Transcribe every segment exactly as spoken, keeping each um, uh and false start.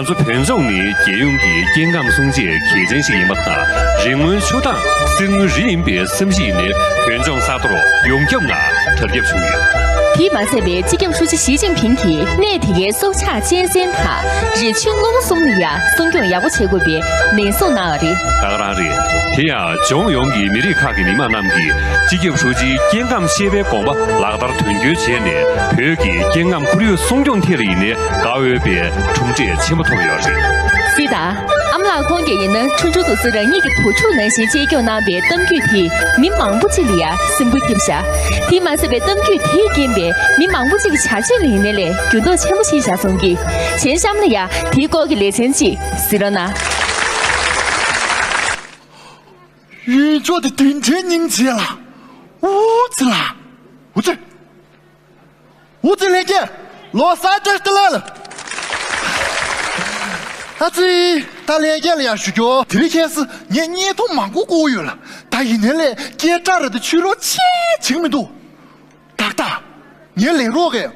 ང་ཚོ་བོད་ལྗོངས་ནི་རྒྱལ་ཡོངས་ཀྱི་སྐྱེ་ཁམས་སྲུང་བྱེད་གལ་ཆེན་ཞིག་ཡིན་པ་དང་། རི་སྔོན་ཆུ་དྭངས་གསེར་དངུལ་རི་ཡིན་པའི་བསམ་གཞིག་ནི་བོད་ལྗོངས་ས་མཐོར་ཡོངས་ཁྱབ་ངང་དར་ཁྱབ་བྱུང་ཡོད། དེས་མ་ཚད་པའི་སྤྱི་ཁྱབ་ཧྲུའུ་ཅི་ཞི་ཅིན་ཕིང་གིས་གནས་དེ་གའི་སྲོག་ཆགས་གཅན་གཟན་དང་རི་ཆུ་རླུང་གསུམ་ལ་ཡང་སྲུང་སྐྱོང་ཡག་པོ་བྱེད་དགོས་པའི་ནན་གསུང་གནང་བ་རེད། ད་ག་རང་རེད། དེ་ཡང་ལྗོངས་ཡོངས་ཀྱི་མི་རིགས་ཁག་གི་མི་མང་རྣམས་ཀྱིས་སྤྱི་ཁྱབ་ཧྲུའུ་ཅིའི་སྐྱེ་ཁམས་ཤེས་དཔལ་དགོངས་པ་ལག་བསྟར་དོན་འཁྱོལ་བྱས་ནས། བོད་ཀྱི་སྐྱེ་ཁམས་ཁོར་ཡུག་སྲུང་སྐྱོང་ཐད་ལ་ཡིན་ནའི་དགའ་འོས་པའི་གྲུབ་འབྲས་ཆེན་པོ་ཐོབ་ཡོད་རེད། སྲིད་དང་། ཨ་མ་ལགས་ཁོང་གིས་ཡིན་ན་ཁྲུང་ཁྲུང་དུ་སུ་རང་ཉིད་ཀྱི་བུ་ཕྲུག་ནང་བཞིན་གཅེས་སྐྱོང་གནང་བའི་གཏམ་རྒྱུད་དེས་མི་མང་པོ་ཅིག་ལ་ཡང་སེམས་འགུལ་ཐེབས་ཤག་དེས་མ་ཟད་པའི་གཏམ་རྒྱུད་དེས་རྐྱེན་པས་མི་མང་པོ་ཅིག་གི་བྱ་སྤྱོད་ལ་ཡིན་ནའི་ལས་འགྱུར་ལྡོག་ཆེན་པོ་ཕྱིན་བཞག་སོང་གི། གཞན་གཤམ་ལ་ཡང་དེའི་སྐོར་གྱི་ལེ་ཚན་ཅིག་གཟིགས་རོགས་གནང་། ཡུལ་ཕྱོགས་དེ་དུས་འདྲའི་སྙིང་རྗེ་ལ། འུ་ཙི་ལ། འུ་ཙི། འུ་ཙི་ལྷན་རྒྱས། ལོ་གསར་བཀྲ་ཤིས་བདེ་ལེགས། ཨ་ཙི། ད་ལྷན་རྒྱས་ལ་ཡང་ཞུ་རྒྱུ། དེ་རིང་ཁྱེད་སུ་ངས་བརྙན་ཐུང་མང་པོ་བསྐུར་ཡོད་ལ། ད་ཡིན་ནའི་ལས་སྐད་གྲགས་རེད་དེ་ཆུ་ལོག་ཆེ་བྱེད་མི་འདུག་ཏག་ཏག་ངའི་ལས་རོགས་ཀྱིས།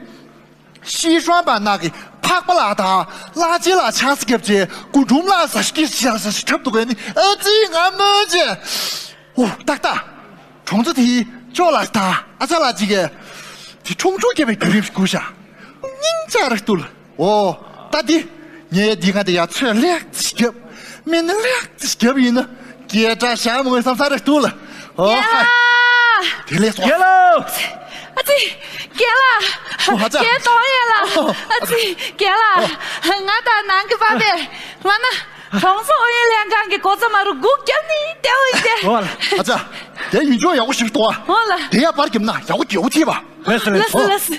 ཤི་ཧྲོན་པ་ནག་གི་འཕགས་པ་ལགས་དང་གླ་ཆེན་ལགས་ཆང་ས་བརྒྱབ་རྗེས་སྐུ་འབྲུམ་ལ་ཟ་ཤི་ཤ་ཟ་ཤི་འཁྲབ་འདུག་གས་ནི། ཨ་ཙི་ང་སྨོན་བྱས། ཨོ་ཏག་ཏག་གྲོང་ཚོ་དེའི་ཅོག་ལ་དང་ཨ་ཅག་ལགས་ཅིག་གིས་དེ་ཁྲུང་ཁྲུང་སྐྱེས་པའི་བརྒྱུད་རིམ་ཞིག་བསྐུར་ཤག་སྙིང་རྗེ་རེད་འདུག་ལ། ཨོ་ད་འདི་ངས་འདི་ག་དེ་ཡ་ཚོད་ལེགས་ཅིག་བརྒྱབ། སྨན་ལེགས་ཅིག་བརྒྱབ་ཡིན་ན་སྐད་གྲགས་ཞག་མོ་བསམ་ས་རེད་འདུག་ལ། ཨོ་ཧ། དེ་ལས་སོ། རྒན་ལགས། ཨ་ཙི། རྒན་ལགས། ཨོ་ཨ་ཅག་རྒན་གདོང་ཡོད་ལ། ཨོ་ཨ་ཙི། རྒན་ལགས། ང་དང་ནང་གི་པ་ཕས་ང་ན་གྲོང་ཚོ་ཨུ་ཡོན་ལྷན་ཁང་གི་སྒོ་རྩ་མ་རུ་སྒུག་བརྒྱབ་ནི་བསྡད་པ་ཡིན་ཏེ། ཨོ་ལ། ཨ་ཅག་དེ་ཡུལ་ལྗོངས་ཡག་པོ་ཞིག་ཏུ་བ། ཨོ་ལ། དེ་ཡ་པར་རྒྱབ་ན་ཡག་པོ་རྒྱལ་པོ་ཐེབས་པ། ལགས་སོ་ལགས་སོ། ལགས་སོ་ལགས་སོ།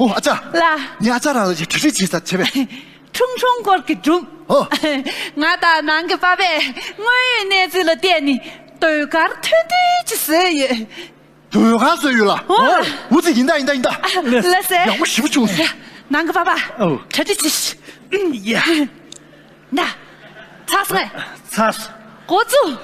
ཨོ་ཨ་ཅག་ལ། ངས་ཨ་ཅག་རང་ལ་གྲ་སྒྲིག་བྱེད་ས་བྱེད་པས། ཁྲུང་ཁྲུང་སྐོར་གྱི་སྒྲུང་། ཨོ། ང་དང་ནང་གི་པ་ཕས་དངོས་ཡོད་གནས་ཚུལ་ལ་བལྟས་ནས་ཟློས་གར་ཐུང་ཐུང་ཅིག་བཟོས་ཡོད། ཟློས་གར་བཟོས་ཡོད་ལ། ཨོ། འུ་ཚོ་ཡིན་ད་ཡིན་ད་ཡིན་ད། ལགས་སེ། ཡག་པོ་ཞེ་པོ་བྱུང་སོང་། ནང་གི་པ་ཕ། ཨོ། གྲ་སྒྲིག་བྱེད་ཤིག་ཡ། ན། ཚར་སོང་ངས། ཚར་སོང་། འགོ་བཙུགས།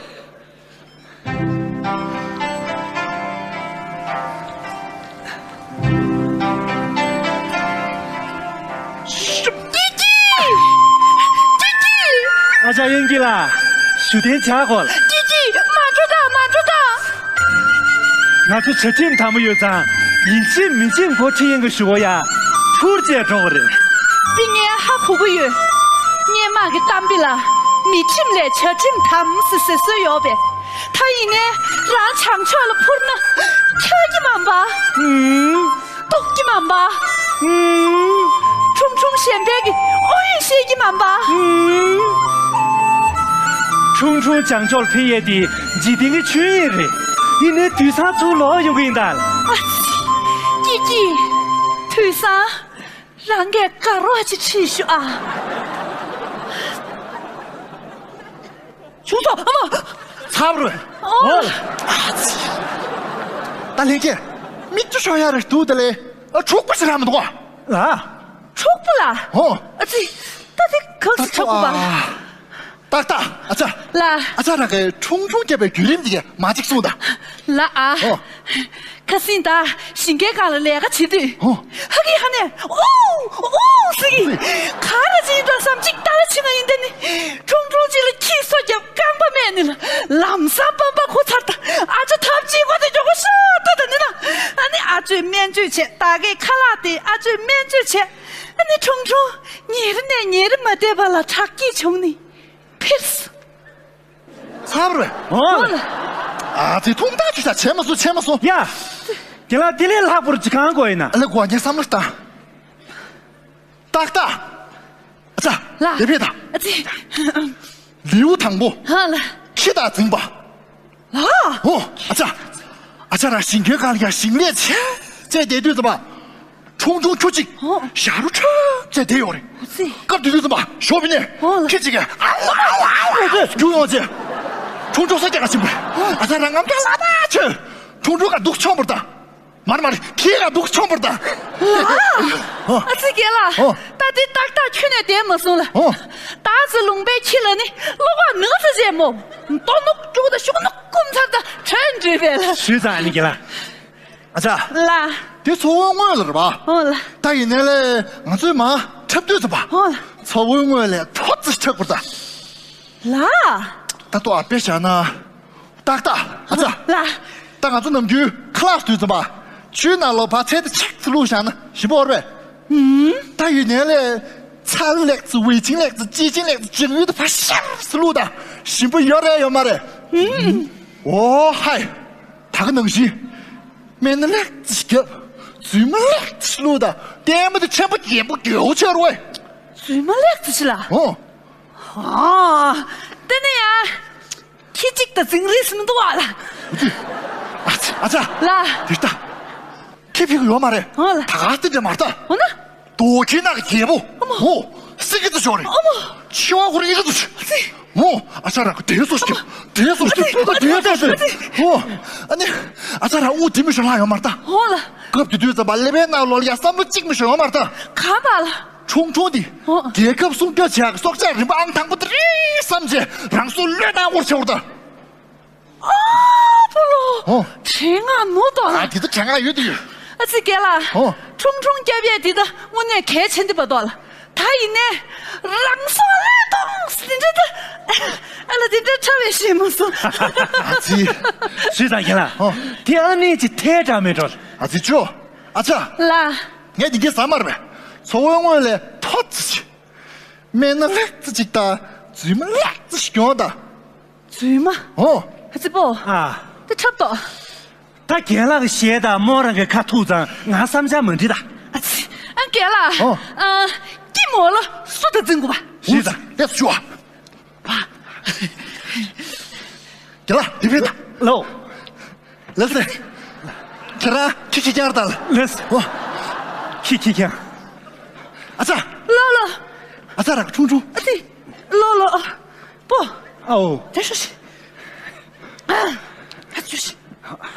ཀི་ཀི། ཀི་ཀི། ཨ་ཅག་དབྱངས་སྐྱིད་ལགས། བཞུགས་གདན་འཇགས་དགོས་ལ། ཀི་ཀི། མ་འགྲོ་དང་མ་འགྲོ་དང་། ང་ཚོ་བྱ་ཁྲིམས་དམ་པོ་ཡོད་ཙང་ཡིན་གཅིག་མིན་གཅིག་མགོ་ཁྲིད་ཡིན་གྱི་ཞུ་བ་ཡ། ཐུར་བཅད་འགྲོ་བ་རེད། འདི་ངས་ཧ་གོ་གི་ཡོད། སྔོན་མ་གི་གཏམ་དཔེ་ལ་མི་ཁྲིམས་ལས་བྱ་ཁྲིམས་དམ་ཟེར་ཟེར་སྲོལ་ཡོད་པས། ད་ཡིན་ནའི་རང་བྱང་ཕྱོགས་ལ་འཕུར་ན་ཁྱོད་ཀྱི་མ་འབའ། ཨུམ། ལྟོགས་ཀྱི་མ་འབའ། ཨུམ། ཁྲུང་ཁྲུང་གཞན་ཕན་གྱི་ཨོ་ཡོད་ཤེས་ཀྱི་མ་འབའ། ཨུམ། ཁྲུང་ཁྲུང་བྱང་ཕྱོགས་ལ་འཕེན་ཡས་དེ་འཇིག་རྟེན་གྱི་ཆོས་ཉིད་རེད། ཡིན་ནའི་དུས་སང་ཚུར་ལོག་ཡོང་གི་ཡིན་ད། ཨ་ཙི། ཀྱི་ཀྱི། དུས་སང་རང་གིས་དགའ་རོགས་ཅིག་ཁྲིད་ཤོག་ཨ། བྱུང་སོང་། ཨ་མ། ཚར་རོ། ཨོ། ཨ་ཙི། ད་ལྷན་རྒྱས། མིག་ཆུ་ཤོར་ཡ་རེ་འདུག་ད་ལེ། ཨ་གྲོགས་པོ་ཞིག་རག་མི་འདུག་ག་ལ། གྲོགས་པོ་ལ། ཨོ། ཨ་ཙི། ད་དེ་གང་ཞིག་ཆགས་པ། ཏག་ཏག་ཨ་ཅག་ལ། ཨ་ཅག་རང་གི་ཁྲུང་ཁྲུང་སྐྱེས་པའི་བརྒྱུད་རིམ་དེ་མ་གཅིག་གསུངས་དང་། ལ་ཨ། ཨོ། ཁ་སང་ད་ཞིང་ཁའི་སྒང་ལ་ལས་ཀ་བྱེད་དུས། ཨོ། ཧ་གི་ཧ་ནས་ཨོ་ཨོ་ཟེར་གི། ག་རེ་བྱེད་ཡིན་དང་བསམ་གཅིག་ལྟ་ར་ཕྱིན་ན་ཡིན་དེ་ནི། ཁྲུང་ཁྲུང་གཅིག་ལ་ཁྱི་སོ་རྒྱབ་རྐང་པ་རྨས་ནི་ལ་ལམ་སང་སྤམ་པ་ཁུ་ཚར་ད། ཨ་ཅོ་ཐབས་ཅིག་གོ་དེ་མགྱོགས་པོ་ཤོག་ད་ད་ནི་ན། ཨ་ནི་ཨ་ཅོས་སྨན་བཅོས་བྱས། ད་གའི་ཁ་ལག་དེ་ཨ་ཅོས་སྨན་བཅོས་བྱས། ཨ་ནི་ཁྲུང་ཁྲུང་ཉེ་རི་ནས་ཉེ་རི་མ་བསྡད་པ་ལ་དྲག་སྐྱེད་བྱུང་ནི། ཕིར་སི། ཚར་བ་རེད། ཨོ་ལ། ཨ་ཙི་ཐུང་ཐག་ཆུ་ཆ་བྱས་མ་སོང་བྱས་མ་སོང་། ཡ། དེ་ལ་དེ་ལས་ལྷག་པར་ཅི་གང་དགོས་ཡིན་ན། ཨ་ལེ་དགོས་ངས་བསམ་བློ་བཏང་། ཏག་ཏག་ཨ་ཙ། ལ། དེ་བས་དང་། ཨ་ཙི། ལེའུ་དང་པོ། ཧ་ལ། ཁྱི་དང་འཛིང་པ། ལ། ཨོ། ཨ་ཙ། ཨ་ཙ་ར་ཞིང་ཁའི་སྒང་ལ་ཡ་ཞིང་ལས་བྱས་བྱས་བསྡད་དུས་ཙམ་པ། ཁྲུང་ཁྲུང་ཁྱུ་གཅིག་ཨོ། ཞ་རུ་ཁྲོད་བྱས་བསྡད་ཡོད་རེད། ཨ་ཙི། སྐབས་དེ་དུས་ཙམ་པ་ཞོགས་པའི་ནས་ཨོ་ལ། ཁྱི་གཅིག་གིས་ཨ་ལ་ཨ་ལ་ཨ་ལ་རྒྱུག་ཡོང་རྗེས། ཁྲུང་ཁྲུང་ས་སྐྱ་ག་ཕྱིན་པ། ཨ་ཙ་ར་ངམ་ཁ་ལ་ད་ཆོད། ཁྲུང་ཁྲུང་ག་སྡུག་མཆོང་བར་ད། མར་མར་ཁྱི་ག་སྡུག་མཆོང་བར་ད། ལ། ཨ་ཙི་རྒན་ལགས། ཨོ། ད་དེ་ཏག་ཏག་ཁྱོན་ནས་བསྡད་མ་སོང་ལ། ཨོ། ད་ཙི་ལུང་པའི་ཁྱི་ལ་ནི་གློ་བ་ནག་ཙི་བྱས་མོ། ལྟོ་ནུག་དཀྲུག་ད་ཤུགས་ནུག་སྐུམ་ཚར་ད་དྲན་འདྲི་བས་ལ། ཞུས་ཙང་ཨ་ནི་རྒན་ལགས། ཨ་ཙ། ལ། དེ་ཚོ་བོ་དངོས་ལ་རེད་པ། ཨོ་ལ། ད་ཡིན་ནའི་ལས་ང་ཚོས་མ་འཁྲབ་དུས་ཙམ་པ། ཨོ་ལ། ཚ་བོའི་སྔོན་ལས་ཐོ་ཙི་ཆག་པར་ད། ལ། ད་ལྟོ་ཨ་པེ་བྱ་ན། ཏག་ཏག་ཨ་ཙ། ལ། ད་ང་ཚོ་ནམ་རྒྱུན་ཁ་ལག་དུས་ཙམ་པ། ཆུའི་ནང་ལོ་བ་ཚལ་དེ་ཆག་ཙི་བླུགས་བཞག་ན་ཞིམ་པོ་འོར་བས། ད་ཡུན་ནན་ལས། ཚལ་ལེགས་ཙི་ཝེ་ཆིང་ལེགས་ཙི་ཅི་ཆིང་ལེགས་ཙི་ཅིང་ཡུལ་དུ་ཕ་ཤར་ཙི་བླུགས་ད། ཞིམ་པོ་ཡོད་རེད་ཡོད་མ་རེད། ཨོ་ཧའི། ད་ག་ནང་བཞིན། སྨན་སྣ་ལེགས་ཙི་ཞིག་བརྒྱབ། རྫུན་མ་ལེགས་ཙི་ཞིག་བླུགས་དང་ལྟད་མོ་དེ་ཕྲན་བུ་རྒྱས་པོ་རྒྱས་པོ་ཆགས་རོགས། རྫུན་མ་ལེགས་ཙི་ཞིག་ལ། ཨོ། ཨ། དེ་ནས་ཡང་། ཁྱི་གཅིག་དང་འཛིང་རིས་མི་འདུག་བ་ལ། ཨ་ཙི། ཨ་ཙི། ལ། དེ་ལྟ། ཁྱི་ཕིག་ཡོད་མ་རེད། ཨོ་ལ། ད་ག་དེ་འདྲ་མ་རེད། འོ་ན། རྡོ་ཁྱི་ནག་རྒྱལ་པོ། ཨ་མོ། ཧོ། སི་ཀི་ཙི་ཤོར་རེད། ཨ་མོ། ཆེ་བ་ཁོ་རེ་ཨི་ཀི་ཙི་ཤོར། ཨ་ཙི། ཨོ། ཨ་ཅག་རང་གི་དེ་སོ་སྐྱིད། དེ་སོ་སྐྱིད། ཨ་ཙི། དེ་སོ་སྐྱིད། ཨ་ཙི། ཨོ། ཨ་ནི། ཨ་ཅག་རང་དབུགས་དེ་མི་ཤོར་ལྷག་ཡོད་མ་རེད་ད། ཨོ་ལ། སྐབས་དེ་དུས་ཙམ་པ་ཀླད་པའི་ནང་ལོགས་ལ་ཡ་བསམ་བློ་གཅིག་མི་ཤོར་ཡོད་མ་རེད་ད། ག་པ་ལ། ཁྲུང་ཁྲུང་དེ། ཨོ། རྒྱལ་ཁབ་སྲུང་སྐྱོབ་བྱེད་ཡག་གི་སྲོག་ཆགས་རིམ་པ་ཨང་དང་པོ་དེ་རེད་བསམ་བྱས་རང་སྲོག་བློས་བཏང་དགོས་བྱས་བར་ད། ཨ་ཕོ་ལོ། ཨོ། དྲན་ང་ནོར་དོ་ལ། ཨ་དེ་ཚོ་དྲན་ང་ཡོད་དེ་ཡོད། ཨ་ཙི་རྒན་ལགས། ཨོ། ཁྲུང་ཁྲུང་སྐྱབས་ཡས་དེ་ད་དངོས་གནས་གལ་ཆེན་དེ་པ་དོ་ལ། ད་ཡིན་ནས་རང་སྲོག་བློས་གཏོང་ཟིན་འདྲ་ད། ཨ་ལ་དེ་འདྲ་ཁྲ་བའི་ཞེས་མ་སོང་། ཨ་ཙི། སུས་ད་རྒན་ལགས། ཨོ། དེ་ཨ་ནེ་ཅི་ཐལ་དྲགས་མེད་འགྲོ་ལ། ཨ་ཙི་ཅོ། ཨ་ཅག་ལ། ངས་དེ་གའི་ཟ་མར་བས། ཚོ་བོའི་སྔོན་ལས་ཐོ་ཙི་ཆི། སྨན་སྣ་ལེགས་ཙི་ཅིག་དང་རྫུན་མ་ལེགས་ཙི་ཞིག་གྱོན་དང་། རྫུན་མ། ཨོ། ཨ་ཙི་པོ། ཨ། དེ་འཁྲབ་ཏོ། ད་རྒན་ལགས་ཀྱི་ཞལ་དང་རྨོ་རང་གི་ཁ་ཐུག་ཙང་ང་བསམ་འཆར་མ་འགྲིག་ད། ཨ་ཙི། ཨ་རྒན་ལགས། ཨོ། ཨ། ཀི་མོ་ལོ་སུ་ད་འཛིན་དགོས་པ། རེད་ད། ལེགས་ཤོག་ཨ། རྒན་ལགས་དེ་བས་ད། ལོ། ལགས་སེ། ཁྱེད་རང་ཁྱི་ཁྱི་རྐྱང་རེད་ད། ལགས་སེ། ཨོ། ཁྱི་ཁྱི་རྐྱང་། ཨ་ཅག་ལོ་ལོ། ཨ་ཅག་རང་ཁྲུང་ཁྲུང་། ཨ་ཙི། ལོ་ལོ། པོ། ཨའོ། དེ་ཤོ་ཤི། ཨ་ཅུ་ཤི།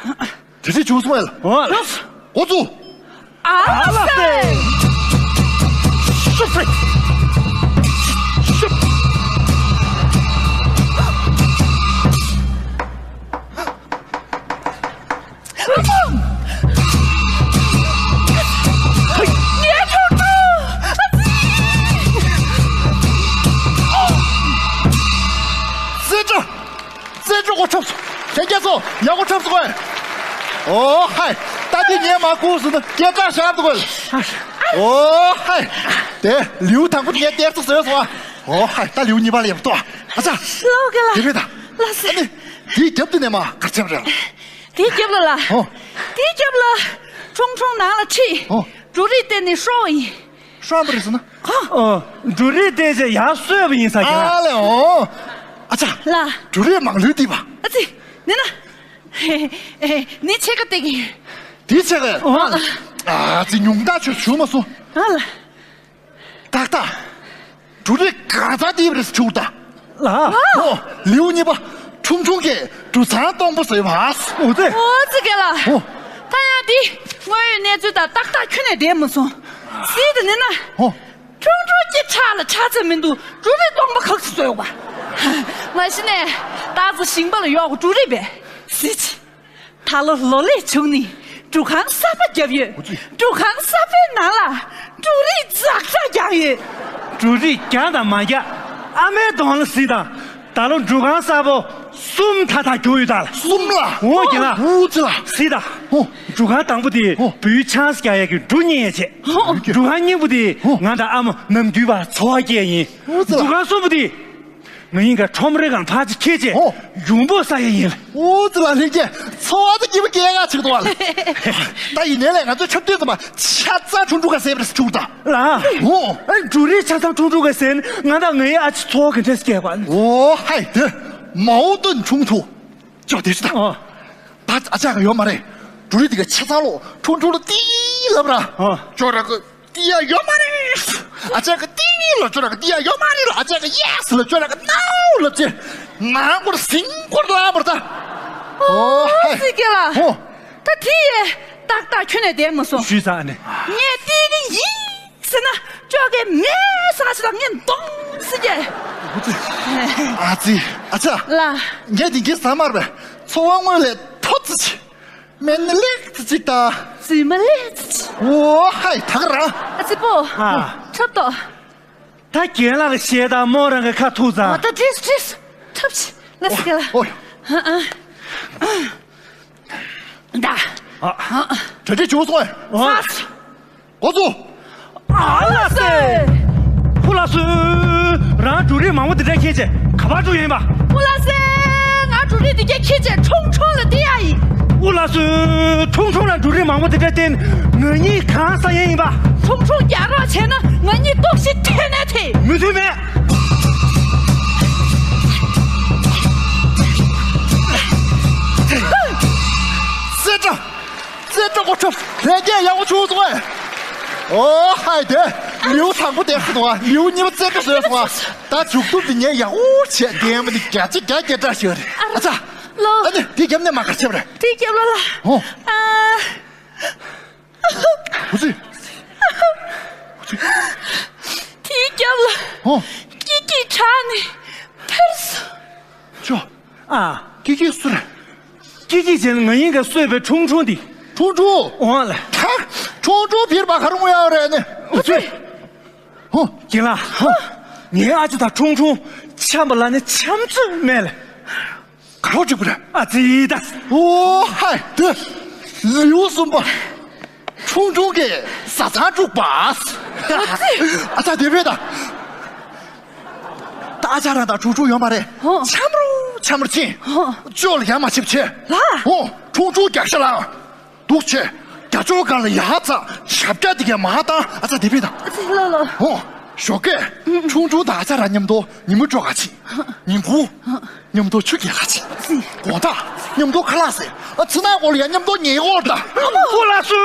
དེ་རིང་བྱུང་སོང་ཨེ་ལ། ཨོ། ལགས་སེ། འགོ་བཙུགས། ཨ་ལ་སེ། ཤུབ་རེད། ཤུབ། ངའི་ཁྲུང་ཁྲུང་། རྩེ་འགྲོ། རྩེ་འགྲོ་གོ་ཁྲབ་སོང་། ལྷན་རྒྱས་ཚོ་ཡག་གོ་ཁྲབ་སོང་ངས། ཨོ་ཧའི། ད་འདི་ངས་མ་བསྐུར་སོང་ན་སྐད་གྲགས་ཤར་འདུག་གོ། ཨོ་ཧའི། དེ་ལེའུ་དང་པོ་ངས་གཏེར་ཚུགས་བཟོས་སོང་ཨ། ཨོ་ཧའི། ད་ལེའུ་གཉིས་པ་ལ་ཡག་པོ་ལྟོས་ཨ། ཨ་ཅག་ལོ་ག་ལ། དེ་རེད་ད། ལ་སེ། ཨ་ནི། དེའི་རྒྱབ་དེ་ནས་མ་གར་ཆེན་རེད་ལ། དེའི་རྒྱབ་ལ་ལ། ཨོ། དེའི་རྒྱབ་ལ། ཁྲུང་ཁྲུང་ནང་ལ་ཁྲིད། ཨོ། འབྲུ་རིགས་བསྟན་ནས་ཤོག་ཡིན། ཤོག་པ་རེད་ཟེར་ན། ཨོ། འབྲུ་རིགས་བསྟན་བྱས་ཡར་གསོས་པ་ཡིན་ས་རྒན། ཨ་ལེ་ཨོ། ཨ་ཅག་ལ། འབྲུ་རིགས་མང་ལོས་འདི་པ། ཨ་ཙི། ནི་ན། ནི་ཕྱེད་ཀ་སྟེར་གི་ཡོད། དེའི་ཕྱེད་ཀ་ཨོ། ཨ་ཙི་ཉུང་མཐའ་ཆོད་བྱུང་མ་སོང་། ཨ་ལ། ཏག་ཏག་འབྲུ་རིགས་གང་ཚང་དེའི་རེས་ཆུག་ད། ལ། ཨོ། ལེའུ་གཉིས་པ། ཁྲུང་ཁྲུང་གིས་འབྲུ་ཚང་སྟོང་པ་བཟོས་པ། ཨོ་ཙི། ཨོ་ཙི་རྒན་ལགས། ཨོ། ད་ཡང་འདི་དངོས་ཡོད་གནས་ཚུལ་དང་ཏག་ཏག་ཁྱོན་ནས་བསྡད་མ་སོང་། སྲིད་དུ་ནི་ན། ཨོ། ཁྲུང་ཁྲུང་གི་ཁྲག་ལ་ཆ་ཚད་མི་འདུག་འབྲུ་རིགས་སྟོང་པ་ག་ཚོད་བཟོས་ཡོད་པ། མ་གཞི་ནས་ཏག་ཙི་ཞིང་པ་ལ་གཡོག་གི་འབྲུ་རིགས་པས། སྲིད་ཅི། ད་ལོ་ལོ་ལེགས་བྱུང་ནས་འབྲུ་ཁང་གསར་པ་བརྒྱབ་ཡོད། འབྲུ་ཁང་གསར་པའི་ནང་ལ་འབྲུ་རིགས་ཛག་ཛག་རྒྱག་ཡོད། འབྲུ་རིགས་རྒྱག་དང་མ་རྒྱག་ཨ་མའི་གདོང་ལ་གཟིགས་དང་། ད་ལོ་འབྲུ་ཁང་གསར་པོ་གསུམ་ཐག་ཐག་རྒྱུགས་ཡོད་ད་ལ། གསུམ་ལ། འོ་རྒན་ལགས། འུ་ཙི་ལ། གཟིགས་དང་། ཧོ། འབྲུ་ཁང་དང་པོ་དེ། ཧོ། འབུའི་ཆང་ས་རྒྱག་ཡས་ཀྱི་འབྲུ་རྙེད་ཡས་བྱས། ཧོ། འབྲུ་ཁང་གཉིས་པོ་དེ། ཧོ། ང་དང་ཨ་མ་ནམ་རྒྱུན་པ་འཚོ་བ་སྐྱེལ་ཡིན། འུ་ཙི་ལ། འབྲུ་ཁང་གསུམ་པོ་དེ། ང་ཡིན་ག་ཁྲོམ་རའི་སྒང་ཕར་ཅིག་ཁྱེར་བྱས། ཨོ། ཡོང་འབབ་བསགས་ཡས་ཡིན། ཨོ་ཙི་ལ་ལྷན་རྒྱས་འཚོ་བ་དང་སྐྱིད་པོ་སྐྱེལ་ག་ཆེད་དུ་བ་ལ། ད་ཡིན་ནའི་ལས་ང་ཚོའི་འཁྲབ་སྟོན་ཙམ་པ་ཆ་ཚང་ཁྲུང་ཁྲུང་ག་ཟེར་བར་ཆུག་ད། ལ། ཨོ། ཨ་འབྲུ་རིགས་ཆ་ཚང་ཁྲུང་ཁྲུང་ག་ཟེར་ན་ང་དང་ངའི་ཨ་ཅེ་འཚོ་བ་ག་འདྲས་སྐྱེལ་བ། ཨོ་ཧའི་དེ་མའོ་ཏུན་ཁྲུང་ཁྲུང་། ཅོ་དེ་ཤི་ད། ཨོ། ད་ཨ་ཅག་ག་ཡོད་མ་རེད། འབྲུ་རིགས་དེ་ག་ཆ་ཚང་ལོ་ཁྲུང་ཁྲུང་ལ་ཏི་ལབ་ར། ཨོ། ཅོ་ར་གི་ཏི་ཡ་ཡོད་མ་རེད། ཨ་ཅག་གི་ཏི་ལ་ཅོ་ར་གི་ཏི་ཡ་ཡོད་མ་རེད་ལ། ཨ་ཅག་གི་ཡེ་སི་ལ་ཅོ་ར་གི་ནའོ་ལབ་ཅེ། ནང་སྐོར་སིང་སྐོར་ལ་བར་ད། ཨོ་ཧེ། སྲིད་རྒན་ལགས། ཨོ། ད་དེ་ཡས་ཏག་ཏག་ཁྱོན་ནས་བསྡད་མ་སོང་། ཞུས་ས་ནས། ངས་ཏི་ནི་ཡིན་ཟེར་ན་ཅོ་གའི་མེད་ས་ཞིག་ལ་ངས་འདོང་སྲིད་རྒན། ཨ་ཙི། ཨ་ཅག་ལ། ངས་དེ་གའི་ཟ་མར་བས་འཚོ་བ་དངོས་ལས་ཐོ་ཙི་ཆི། སྨན་སྣ་ལེགས་ཙི་ཅིག་དང་། རྫུན་མ་ལེགས་ཙི་ཅིག་ཨོ་ཧའི་ད་ག་རང་། ཨ་ཙི་པོ། ཨ། འཁྲབ་ཏོ། ད་རྒན་ལགས་ཀྱི་ཞལ་དང་མོ་རང་གི་ཁ་ཐུག་ཙང་། ཨ། ད་བྲིས་བྲིས། ཐབས་ཆེ། ལ་སི་ཀ་ལ། ཨོ། ཨ་ཨ། ད། ཨ། གྲ་སྒྲིག་བྱུང་སོང་ངས། ཨ། འགོ་ཚུགས། ཨ་ལ་སེ། ཧུ་ལ་སུ། རང་འབྲུ་རིགས་མང་པོ་དེ་འདྲ་ཁྱེར་བྱས་ག་པར་འགྲོ་ཡིན་པ། ཧུ་ལ་སེ། ང་འབྲུ་རིགས་དེ་གས་ཁྱེར་བྱས་ཁྲུང་ཁྲུང་ལ་སྟེར་ཡ་ཡིན། ཧུ་ལ་སུ། ཁྲུང་ཁྲུང་ལ་འབྲུ་རིགས་མང་པོ་དེ་འདྲ་བསྟན་ང་གཉིས་གང་ཟ་ཡ་ཡིན་པ། ཁྲུང་ཁྲུང་རྒྱག་རོགས་བྱས་ན་ང་གཉིས་ལྟོགས་ཤི་ཐེ་ནས་ཐེ། མི་མཐུན་མེད། སེ་ཏྲ། རྩེ་སྤྲོ་གོ་ཁྲོ་ལྷན་རྒྱས་ཡག་པོ་བྱུང་སོང་ཨེ། ཨོ་ཧའི་དེ། ལེའུ་དང་པོ་དེ་ཁ་དོ་ཨ། ལེའུ་གཉིས་པ་རྩེ་སྤྲོ་བཟོས་སོང་ཨ། ད་མཇུག་སྡོམ་འདི་ངས་ཡག་པོ་བྱས་བསྡད་མ་ནི་བརྒྱ་ཆ་བརྒྱ་སྐད་གྲགས་ཤིག་རེད། ཨ་ཙ། ལོ། ཨ་ནི་དེ་རྒྱབ་ནས་མ་གར་ཆེ་བ་རེད། དེ་རྒྱབ་ལ་ལ། ཨོ། ཨ། ཧུ་ཙི། ཧུ་ཙི། དེའི་རྒྱབ་ལ། ཧོ། ཀི་ཀི་དྲག་ནས་ཐར་སོང་། ཅོ། ཨ། ཀི་ཀི་སུ་རེད། ཀི་ཀི་ཅན་ང་ཡིན་ག་གསོས་པའི་ཁྲུང་ཁྲུང་དེ། ཁྲུང་ཁྲུང་། འོང་ལ། ཁྲ། ཁྲུང་ཁྲུང་བིར་པ་ག་རུ་ཡོད་རེད་ནི། ཨུ་ཙི། ཧོ། རྒན་ལགས། ཧོ། ངའི་ཨ་ཅེ་དང་ཁྲུང་ཁྲུང་འཆམ་པ་ལ་ནི་འཆམ་ཚུལ་མེད་ལ། ག་རོ་འགྲིག་པ་རེད། ཨ་ཙི་ད། ཨོ་ཧའི་དེ། ལེའུ་གསུམ་པ། ཁྲུང་ཁྲུང་གི་བཟའ་ཚང་དཀྲུགས་པ། ཨ་ཙ་དེ་བས་ད། ད་ཨ་ཅག་རང་དང་ཁྲུང་ཁྲུང་ཡོད་མ་རེད། ཧོ། འཆམ་རུ་འཆམ་རུ་ཕྱིན། ཧོ། ཅོ་ལ་ཡ་མ་ཆིབ་ཆེ། ལ། ཧོ། ཁྲུང་ཁྲུང་རྒྱག་ཤ་ལ། འདུག་ཆེ། རྒྱ་ཅོ་ག་ལ་ཡ་ཙ་ཞབས་རྒྱ་དེ་གས་མ་བཏང་ཨ་ཙ་དེ་བས་ད། ཨ་ཙི་ལ་ལ། ཧོ། ཞོགས་ཀས། ཁྲུང་ཁྲུང་དང་ཨ་ཅག་རང་མཉམ་དུ་ཉི་མ་དྲོ་ག་ཕྱིན། ཉིན་གུང་། མཉམ་དུ་ཆུ་རྐྱལ་ལ་ཕྱིན། ཙི། དགོང་དག་མཉམ་དུ་ཁ་ལག་ཟས། ཨ་ཙི་ན་གོ་ལ་ཡ་མཉམ་དུ་ཉལ་གོ་ལ། ཨ་མ་ཧུ་ལ་སུ།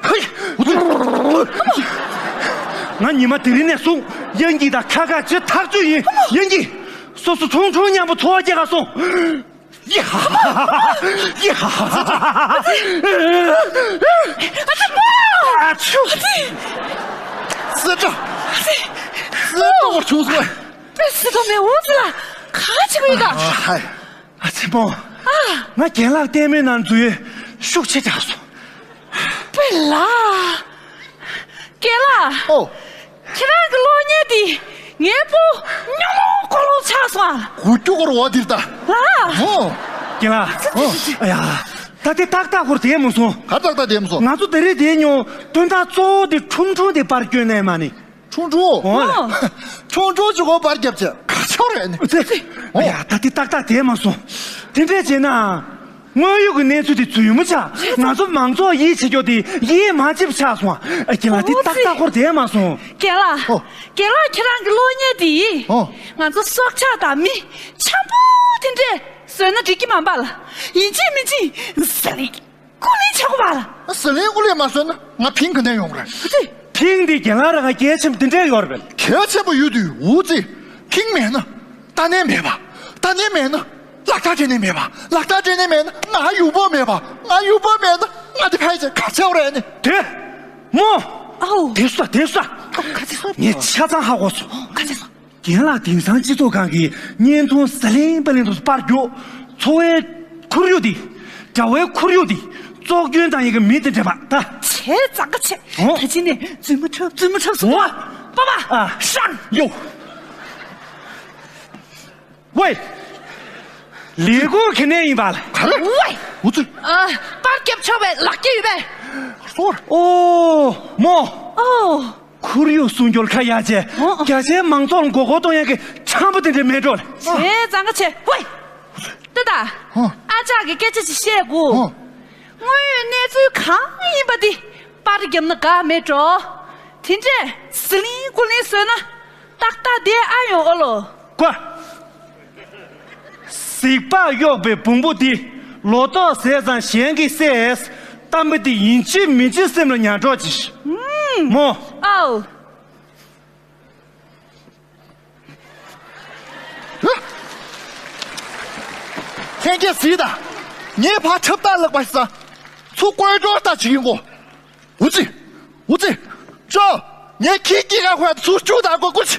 ཧེ། ཨུ་ཙི། ང་ཉི་མ་དེ་རིང་ནས་བཟུང་ཡང་གི་དང་ཁ་ཁ་ཅི་ཐག་ཆོད་ཡིན། ཡང་གི། སོ་སོ་ཁྲུང་ཁྲུང་མཉམ་པོ་འཚོ་བ་སྐྱེལ་ག་སོང་། ཡ་ཧ་ཧ་ཧ་ཧ། ཡ་ཧ་ཧ་ཧ། ཨ་ཙི་མོ། ཨ་ཆུ། ཨ་ཙི། སི་ཏྲ། ཨ་ཙི། སི་ཏྲ་བར་བྱུང་སོང་། པེ་སི་ཐོ་མེ་འོ་ཙི་ལ་ག་ཅི་གི་ཡོད་ད། ཨ་ཧའི། ཨ་ཙི་མོ། ཨ། ང་རྒན་ལགས་ལྟད་མོའི་ནང་འཛུལ་ཡས་ཤུགས་ཆེ་ཆགས་སོང་། པེ་ལ། རྒན་ལགས། ཨོ། ཁྱེད་རང་གི་གློག་བརྙན་འདི་ངའི་སྤུ་ཉོ་ལོང་ཀོ་ལོང་ཆགས་སོང་ཨ། གུ་རྒྱུ་སྐོར་འོ་འདིར་ད། ལ། ཨོ། རྒན་ལགས། ཨོ། ཨ་ཡ། ད་དེ་ཏག་ཏག་སྐོར་དེ་མ་སོང་། ག་ཏག་ཏག་དེ་མ་སོང་། ང་ཚོ་དེ་རིང་དེ་ཉོ་དོན་དག་གཙོ་བོ་དེ་ཁྲུང་ཁྲུང་དེ་པར་སྐྱོན་ནས་མ་ནི། ཁྲུང་ཁྲུང་། ཨོ་ལ། ཨོ། ཁྲུང་ཁྲུང་ཅིག་གོ་པར་རྒྱབ་ཅེ་ག་ཆོར་རེད་ནི། ཨོ་ཙི། ཨོ། ཡ་ད་དེ་ཏག་ཏག་དེ་མ་སོང་། དེ་འདྲས་བྱས་ན། དངོས་ཡོད་ཀྱི་གནས་ཚུལ་དེ་རྫུན་མ་ཆགས། ང་ཚོ་མང་ཚོགས་ཡིད་ཆེས་རྒྱུ་དེ་ཡིད་མ་ཆེས་པ་ཆགས་སོང་ཨ། རྒན་ལགས་དེ་ཏག་ཏག་སྐོར་དེ་མ་སོང་། རྒན་ལགས། ཨོ། རྒན་ལགས་ཁྱེད་རང་གི་གློག་བརྙན་དེ། ཨོ། ང་ཚོ་སྲོག་ཆགས་དང་མི་འཆམ་པོ་དེ་འདྲས་བཟོས་ན་འགྲིག་གི་མ་པ་ལ། ཡིན་གཅིག་མིན་གཅིག་ཟ་ལེ། ཀུ་ལི་ཆག་པ་ལ། ཟི་ལིང་ཀུ་ལི་མ་བཟོས་ན་ང་ཕིང་ག་ནས་ཡོང་རེད། ཨུ་ཙི། ཕིང་འདི་རྒན་ལགས་རང་ག་གལ་ཆེན་པོ་འདི་འདྲས་ཡོད་རེད་པས། གལ་ཆེན་པོ་ཡོད་དུས་ཨུ་ཙི། ཕིང་མེད་ན། ཏ་ནེ་མེད་པ། ཏ་ནེ་མེད་ན། ལག་རྟགས་སྤྲད་ནི་མེད་པ། ལག་རྟགས་སྤྲད་ནི་མེད་ན་ང་ཡུ་བོ་མེད་པ། ང་ཡུ་བོ་མེད་ན་ང་འདི་ཕལ་ཆེར་ག་ཚོད་རེད་ནི། དེ། མོ། ཨའོ། དེ་སུ་དེ་སུ། ཨ་ག་ཚོད་སོ། ངས་ཆ་ཚང་ཧ་གོ་སོང་། ག་ཚོད་སོ། རྒན་ལགས་དེང་སང་སྤྱི་ཚོགས་ཁང་གི་བརྙན་ཐུང་ཟ་ལིང་པ་ལིང་དུ་པར་རྒྱུག་འཚོ་བའི་ཁོར་ཡུག་འདི། དྲ་བའི་ཁོར་ཡུག་འདི། བཙོག་སྐྱོན་བཏང་ཡག་གི་མི་དེ་འདྲ་པ་ད། བྱས་ཙང་ཀ་བྱས། ཨོ། ད་ཅི་ནས་རྫུན་མ་འཁྲབ་རྫུན་མ་འཁྲབ་སོང་བ། པ་པ། ཨ། ཧྲང་ཡོ། ཝེ། ལས་ཁུངས་ག་ནས་ཡིན་པ་ལ། ག་རེ། ཝེ། ཨུ་ཙི། ཨ། པར་རྒྱབ་ཆོག་པའི་ལག་འཁྱེར་ཡོད་པས། སོར། ཨོ། མོ། ཨོ། ཁོར་ཡུག་སྲུང་སྐྱོབ་ཁ་ཡ་ཆེ། ཨོ། རྒྱ་ཆེའི་མང་ཚོགས་ལ་མགོ་སྐོར་གཏོང་ཡག་གི་འཆམ་པོ་དེ་འདྲ་མེད་འགྲོ་ལ། བྱས་ཙང་ཀ་བྱས། ཝེ། ཏི་ཏ། ཨོ། ཨ་ཅག་གི་སྐད་ཆ་ཞིག་བཤད་དགོས། ཨོ། དངོས་ཡོད་གནས་ཚུལ་གང་ཡིན་པ་འདི་པར་བརྒྱབ་ན་དགའ་མེད་འགྲོ། དེ་འདྲས་ཟི་ལིང་ཀུ་ལིང་བཟོས་ན་ཏག་ཏག་བསྡད་ཨ་ཡོང་ཨོ་ལོ། ཀོ། གཟིག་ལྤགས་གཡོགས་པའི་བོང་བུ་འདི། ལོ་ཏོག་ཟས་ཙང་གཞན་གྱིས་བསད། གཏམ་དཔེ་འདི་ཡིན་གཅིག་མིན་གཅིག་སེམས་ལ་ཉར་རོགས་གྱིས། ཨུམ། མོ། ཨའོ། ལྷན་རྒྱས་གཟིགས་དང་། ངས་ཕར་འཁྲབ་སྟངས་ལེགས་པ་ཞིག་བསམ། ཚུར་བཀོད་སྒྲོག་ལྟ་ཅིག་ཡིན་གོ། ཨུ་ཙི། ཨུ་ཙི། ཅོ། ངས་ཁྱི་སྐྱེ་ག་ཧོད་ཚུར་བཅུག་དང་གོ་ཀུ་ཅི།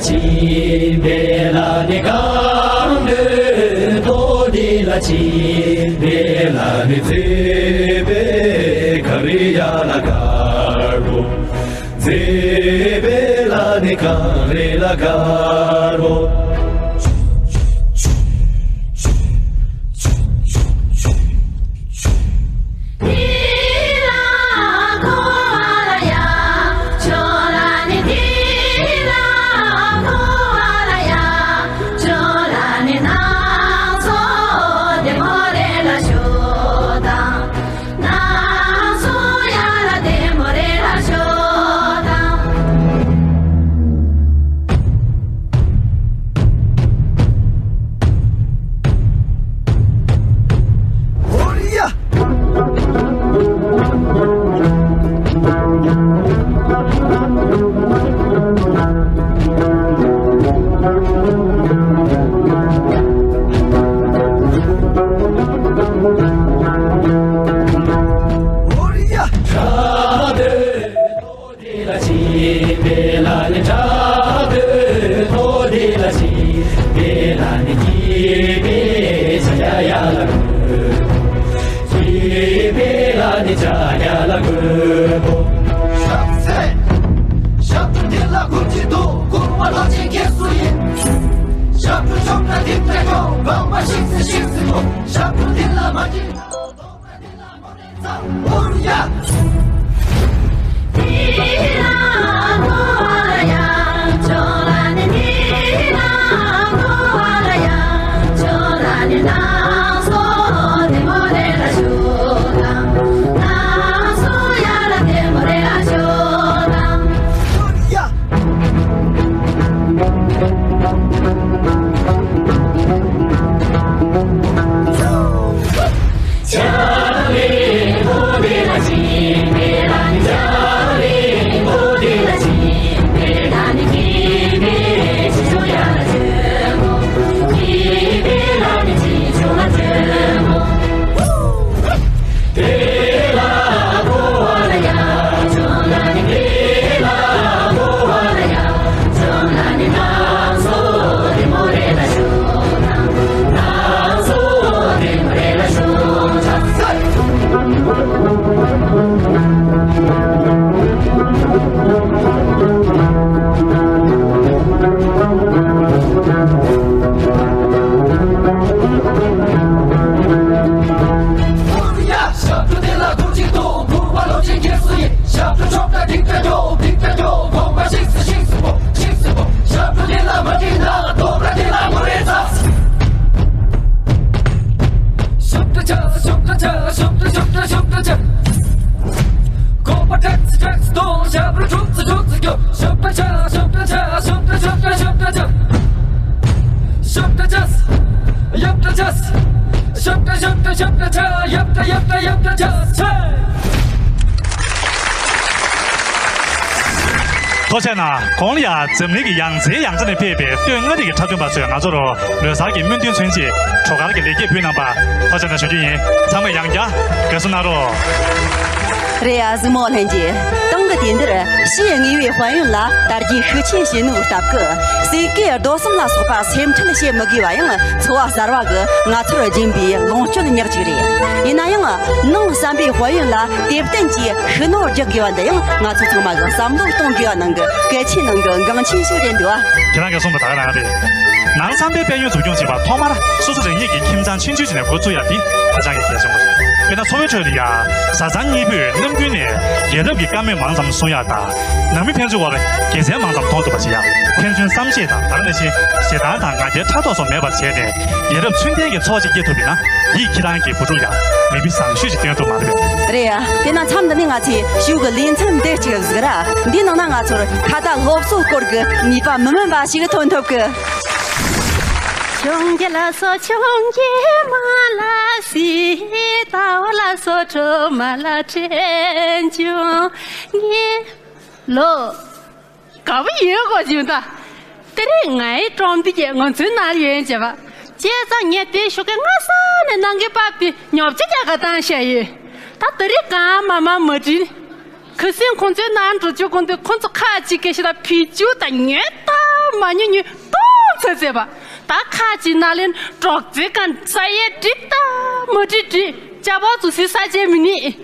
ཅི་བེ་ལ་ནི་གང་འདོད་དོ་དི་ལ་ཅི་བེ་ལ་ནི་ཙི་བེ་ཁ་རི་ཡ་ལ་ག་རོ། ཙི་བེ་ལ་ནི་གང་རི་ལ་ག་རོ། ཞབས་ཟས། ཞབས་བྲོ་འདི་ལ་གུར་གྱི་འདུག་སྐུར་བ་ལོ་ཆེན་ཁྱེད་སུ་ཡིན། ཞབས་བྲོ་ཤོག་གྲ་འདི་འདྲ་ཤོག་གང་མ་ཤིག་སི་ཤིག་སི་ཐོ། ཞབས་བྲོ་འདི་ལ་མ་འདྲི་ན་དོག་པ་འདི་ལ་མོ་རེ་ཚ། འུར་ཡ། ཐུགས་རྗེ་གནང་། གོང་ལ་ཡང་འཛམ་གླིང་གི་ཡང་རྩེ་ཡང་རྩེ་ནས་ཕེབས་པའི་སྟོད་མངའ་རིས་ཀྱི་འཁྲབ་སྟོན་པ་ཚོས་ང་ཚོར་ལོ་གསར་གྱི་སྨོན་འདུན་མཚོན་ཆེད་བྲོ་གར་གྱི་ལེགས་སྐྱེས་ཕུལ་གནང་བར་ཐུགས་རྗེ་གནང་ཞུ་རྒྱུ་ཡིན། ཚང་མས་ཡང་བསྐྱར་དགའ་བསུ་གནང་རོགས། རེད་ཡ། གཟིགས་མོ་ལྷན་རྒྱས། ཏང་གི་དུས་འདིར་ཕྱིའི་དངོས་པོའི་དཔལ་ཡོན་ལ་དར་རྒྱས་ཤུགས་ཆེན་བྱེད་ནོའི་སྟབས་ཀྱིས་ཟས་གོས་རྡོ་གསུམ་ལ་སོགས་པ་སེམས་ཁྲལ་བྱེད་མི་དགོས་པ་ཡང་འཚོ་བ་གསར་བ་གི་ང་ཚོར་སྦྱིན་པའི་ལོངས་སྤྱོད་ཉག་གཅིག་རེད། ཡིན་ན་ཡང་ནང་བསམ་པའི་དཔལ་ཡོན་ལ་དེ་བརྟན་གྱིས་ཤུགས་སྣོན་རྒྱག་དགོས་པ་འདི་ཡང་ང་ཚོ་ཚང་མ་གི་བསམ་བློ་གཏོང་དགོས་པ་ནང་གི་གལ་ཆེའི་ནང་གི་འགངས་ཆེན་ཞིག་རེད་འདུག་ཁྱེད་རང་གིས་གསུངས་པ་ད་ག་རང་རེད། ནང་བསམ་པའི་དཔལ་ཡོན་འཛུགས་སྐྱོང་བྱེད་པར་ཐོག་མར་སོ་སོ་རང་ཉིད་ཀྱི་ཁྱིམ་ཚང་ཆུང་ཆུང་ཞིག་ནས་འགོ་བཙུགས་ཡ་དེ་ཧ་ཅང་གི་གལ་ཆེན་པོ་རེད། དཔེར་ན་འཚོ་བའི་ཁྲོད་ལ་ཡ་བཟའ་ཚང་གཉིས་པོས་ནམ་རྒྱུན་ནས་ཡ་རབས་ཀྱི་བཀའ་མོལ་མང་ཙམ་གསུང་ཡ་དང་། ནང་མི་ཕན་ཚུན་དབར་དགེ་མཚན་མང་ཙམ་མཐོང་ཐུབ་པ་བྱེད་ཡ། ཕན་ཚུན་བསམ་ཤེས་དང་ད་ག་ནང་བཞིན་ཞེ་སྡང་དང་ང་རྒྱལ་ཕྲག་དོག་སོགས་མེད་པར་བྱས་ནས་ཡ་རབས་ཚུལ་ལྡན་གྱི་འཚོ་བ་ཞིག་སྐྱེལ་ཐུབ་པ་ཡིན་ན། ཡིད་ཁྱེད་རང་གི་བུ་ཕྲུག་ལ་མིག་དཔེ་བཟང་ཤོས་ཤིག་སྟོན་ཐུབ་མ་རེད་པས། རེད་ཡ། དེས་ན་མཚམས་འདི་ནས་ང་ཚོས་ཞུགས་ཀྱི་ལེ་ཚན་འདི་གཅིག་གཟིགས་ར། འདིའི་ནང་ན་ང་ཚོར་ཁ་བརྡ་སློབ་གསོའི་སྐོར་གྱི་ནུས་པ་མི་དམན་པ་ཞིག་ཐོན་ཐུབ་ཀི། ཆུང་རྒྱལ་ལ་སོ་ཆུང་རྒྱལ་མ་ལ་སི། ད་བ་ལ་སོ་གྲོ་མ་ལ་དྲན་བྱུང་ངེ་ལོ། དགའ་པོ་ཡོད་གོ་བྱུང་ད། དེ་རིང་ངའི་ཀྲོང་འདི་གས་ང་ཚོའི་ནང་ཡོད་བྱས་པ། བྱས་ཙང་ངས་དེ་ཞོགས་ཀས་སྔ་ས་ནས་ནང་གི་པགས་པའི་ཉོ་ཆ་རྒྱག་ག་བཏང་བཞག་ཡོད། ད་དེ་རིང་གང་མ་མ་མ་དྲིས། ཁ་སང་ཁོང་ཚོའི་ནང་འགྲོ་རྒྱུ་དགོངས་དུས་ཁོང་ཚོ་ཁ་ཅིག་གིས་ཞེ་དྲག་བེད་སྤྱོད་དང་ཉོས་ད་ མ་ཉུ་ཉུ་སྟོང་ཚ་ཚ་བ། ད་ཁ་ཅིག་ན་ལེན་གྲོགས་ཚེ་གང་ས་ཡེ་འགྲིག་ད་མ་འགྲིག་འགྲིག་ཅ་བ་ཚུ་སི་ས་ཅེ་མི་ནི།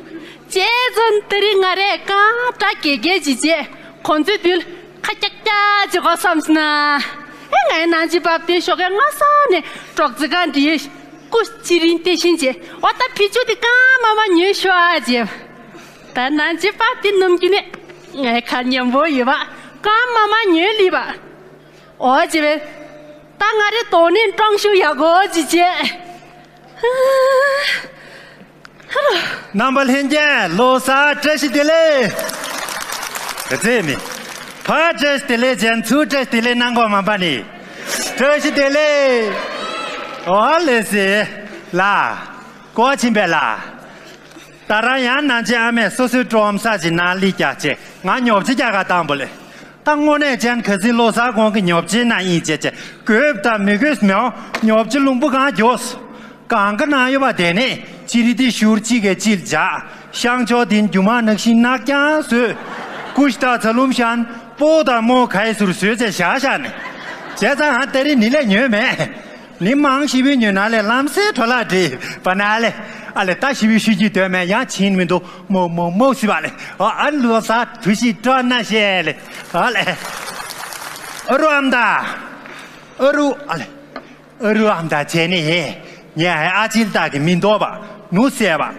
ཅེ་ཙོན་དེ་རིང་ང་རེ་གང་ད་གེ་གེ་ཅི་ཅེ་ཁོང་ཚོའི་དུས་ཁ་ཀྱག་ཀྱག་ཅེ་གོ་བསམ་སི་ན། ཨེ་ང་ཡི་ནང་ཅི་བབ་དེ་ཤོག་གེ་ང་ས་ནས་གྲོགས་ཚེ་གང་འདི་སྐུ་ཅི་རིང་དེ་བཞིན་ཅེ་འོ་ད་ཕི་ཆུ་དེ་གང་མ་མ་ཉོས་ཤོག་ཨ་ཅེ། ད་ནང་ཅི་བབ་དེ་ནམ་གྱི་ནས་ངའི་ཁ་ཉན་པོ་ཡོད་བ་གང་མ་མ་ཉོས་ལི་བ། ཨོ་ཅེ་བས། ད་ང་རེ་དོ་ནི་ཀྲང་ཤུ་ཡ་གོ་ཅི་ཅེ། རྣམ་པ་ལྷན་རྒྱས་ལོ་གསར་བཀྲ་ཤིས་བདེ་ལེགས། ག་ཚད་མི། ཕ་བཀྲ་ཤིས་བདེ་ལེགས་ཅན་ཚུ་བཀྲ་ཤིས་བདེ་ལེགས་གནང་གོ་མ་པ་ནི། བཀྲ་ཤིས་བདེ་ལེགས། ཨོ་ལེ་སི། ལ། ཀོ་ཆིན་པེ་ལ། ད་རང་ཡང་ནང་ཆེན་ཨ་མས་སོ་སོའི་ཀྲོམ་ས་ཅིག་ནང་ལི་རྒྱག་ཆེ་ང་ཉོབ་ཆེ་རྒྱག་ག་བཏང་པོ་ལེ། ད་དངོས་གནས་ཅན་ག་ཟིན་ལོ་གསར་གོང་གི་ཉོབ་ཆེ་ན་ཡིན་ཅེ་ཅེ་གོས་ད་མི་གོས་མེའོ་ཉོབ་ཆེ་ལུང་པོ་གང་འགྱོས། གང་གི་ནང་ཡོད་པ་དེ་ནས་ཅི་རི་ཏི་ཤུར་གཅིག་གི་ཅིལ་བྱ་ཤང་ཆོག་དིན་རྒྱུ་མ་ནག་ཤིང་ནག་ཀྱང་བཟོས། ཀུཤ་ད་ཚ་ལུམ་ཤན་པོ་ད་མོ་གའི་ཟུར་བཟོས་ཅེ་བཞག་བཞག་ནས་བྱས་ཙང་ཧ་ཏེ་རི་ནི་ལས་ཉོས་མེད། ནི་མང་ཞིབ་པའི་ཉོས་ན་ལས་ལམ་སེ་འཕྲོ་ལ་བྲིས་པ་ན་ལས་ཨ་ལས་ད་ཞིབ་པའི་ཤུལ་གྱི་དོན་མེད་ཡང་ཕྱིན་མི་འདུག་མོ་མོ་མོ་ཞིབ་པ་ལས་ཨ་ཨ་ལོ་ས་དུ་ཞིག་སྤྲོ་ན་ཤེས་ལས་ཨ་ལས་ཨ་རུ་ཨམ་ད་ཨ་རུ་ཨ་ལས་ཨ་རུ་ཨམ་ད་བྱས་ནི་ཧེ་ཉེ་ཧེ་ཨ་ཅིལ་ད་གི་མི་འདོག་པ་ནུ་སེ་བ།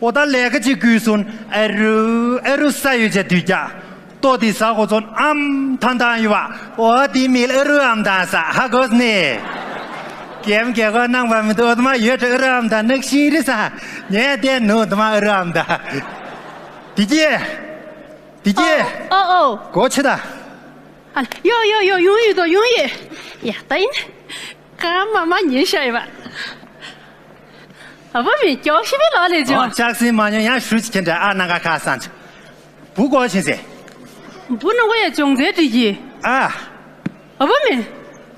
ཨོ་ད་ལས་ཀ་ཅིག་བསྐུལ་སོང་། ཨ་རུ་ཨ་རུ་ས་ཡོད་ཅེ་དུས་ཀྱ་ལྟོ་དེ་ས་གོ་ཚོན་ཨམ་ཐང་ཐང་ཡོད་བ། ཨོ་དེ་མི་ཨ་རུ་ཨམ་ཐང་ས་ཧ་གོ་སི་ནི། ཀེམ་ཀེ་གོ་ནང་བ་མི་འདུག་ཨོ་ད་མ་ཡོད་ཅེ་ཨ་རུ་ཨམ་ཐང་ནག་ཤིང་རི་ས་ཉེ་དེ་ནུ་ད་མ་ཨ་རུ་ཨམ་ཐང་དེ་ཀྱེ་དེ་ཀྱེ་ཨོ་ཨོ་གོ་ཆེ་ད། ཨ་ཡོ་ཡོ་ཡོ་ཡོང་ཡོད་དོ་ཡོང་ཡོད། ཡ་ད་ཡིན། གང་མ་མ་ཉན་ཤ་ཡོད་པ། ཨ་བུ་མི་སྐྱོ་ཤི་བའི་ལོ་ལས་ཨོ་ཅོ། ལྕགས་སྲིན་མ་ཉོ་ཡང་ཧྲུ་ཅི་ཁྱེད་འདྲ་ཨ་ན་ག་ཁ་སང་ཆུ། བུ་གོ་ཆེ་ཟེ། བུ་ནུ་གོ་ཡ་ཅོང་ཟེ་དྲི་གི། ཨ། ཨ་བུ་མི།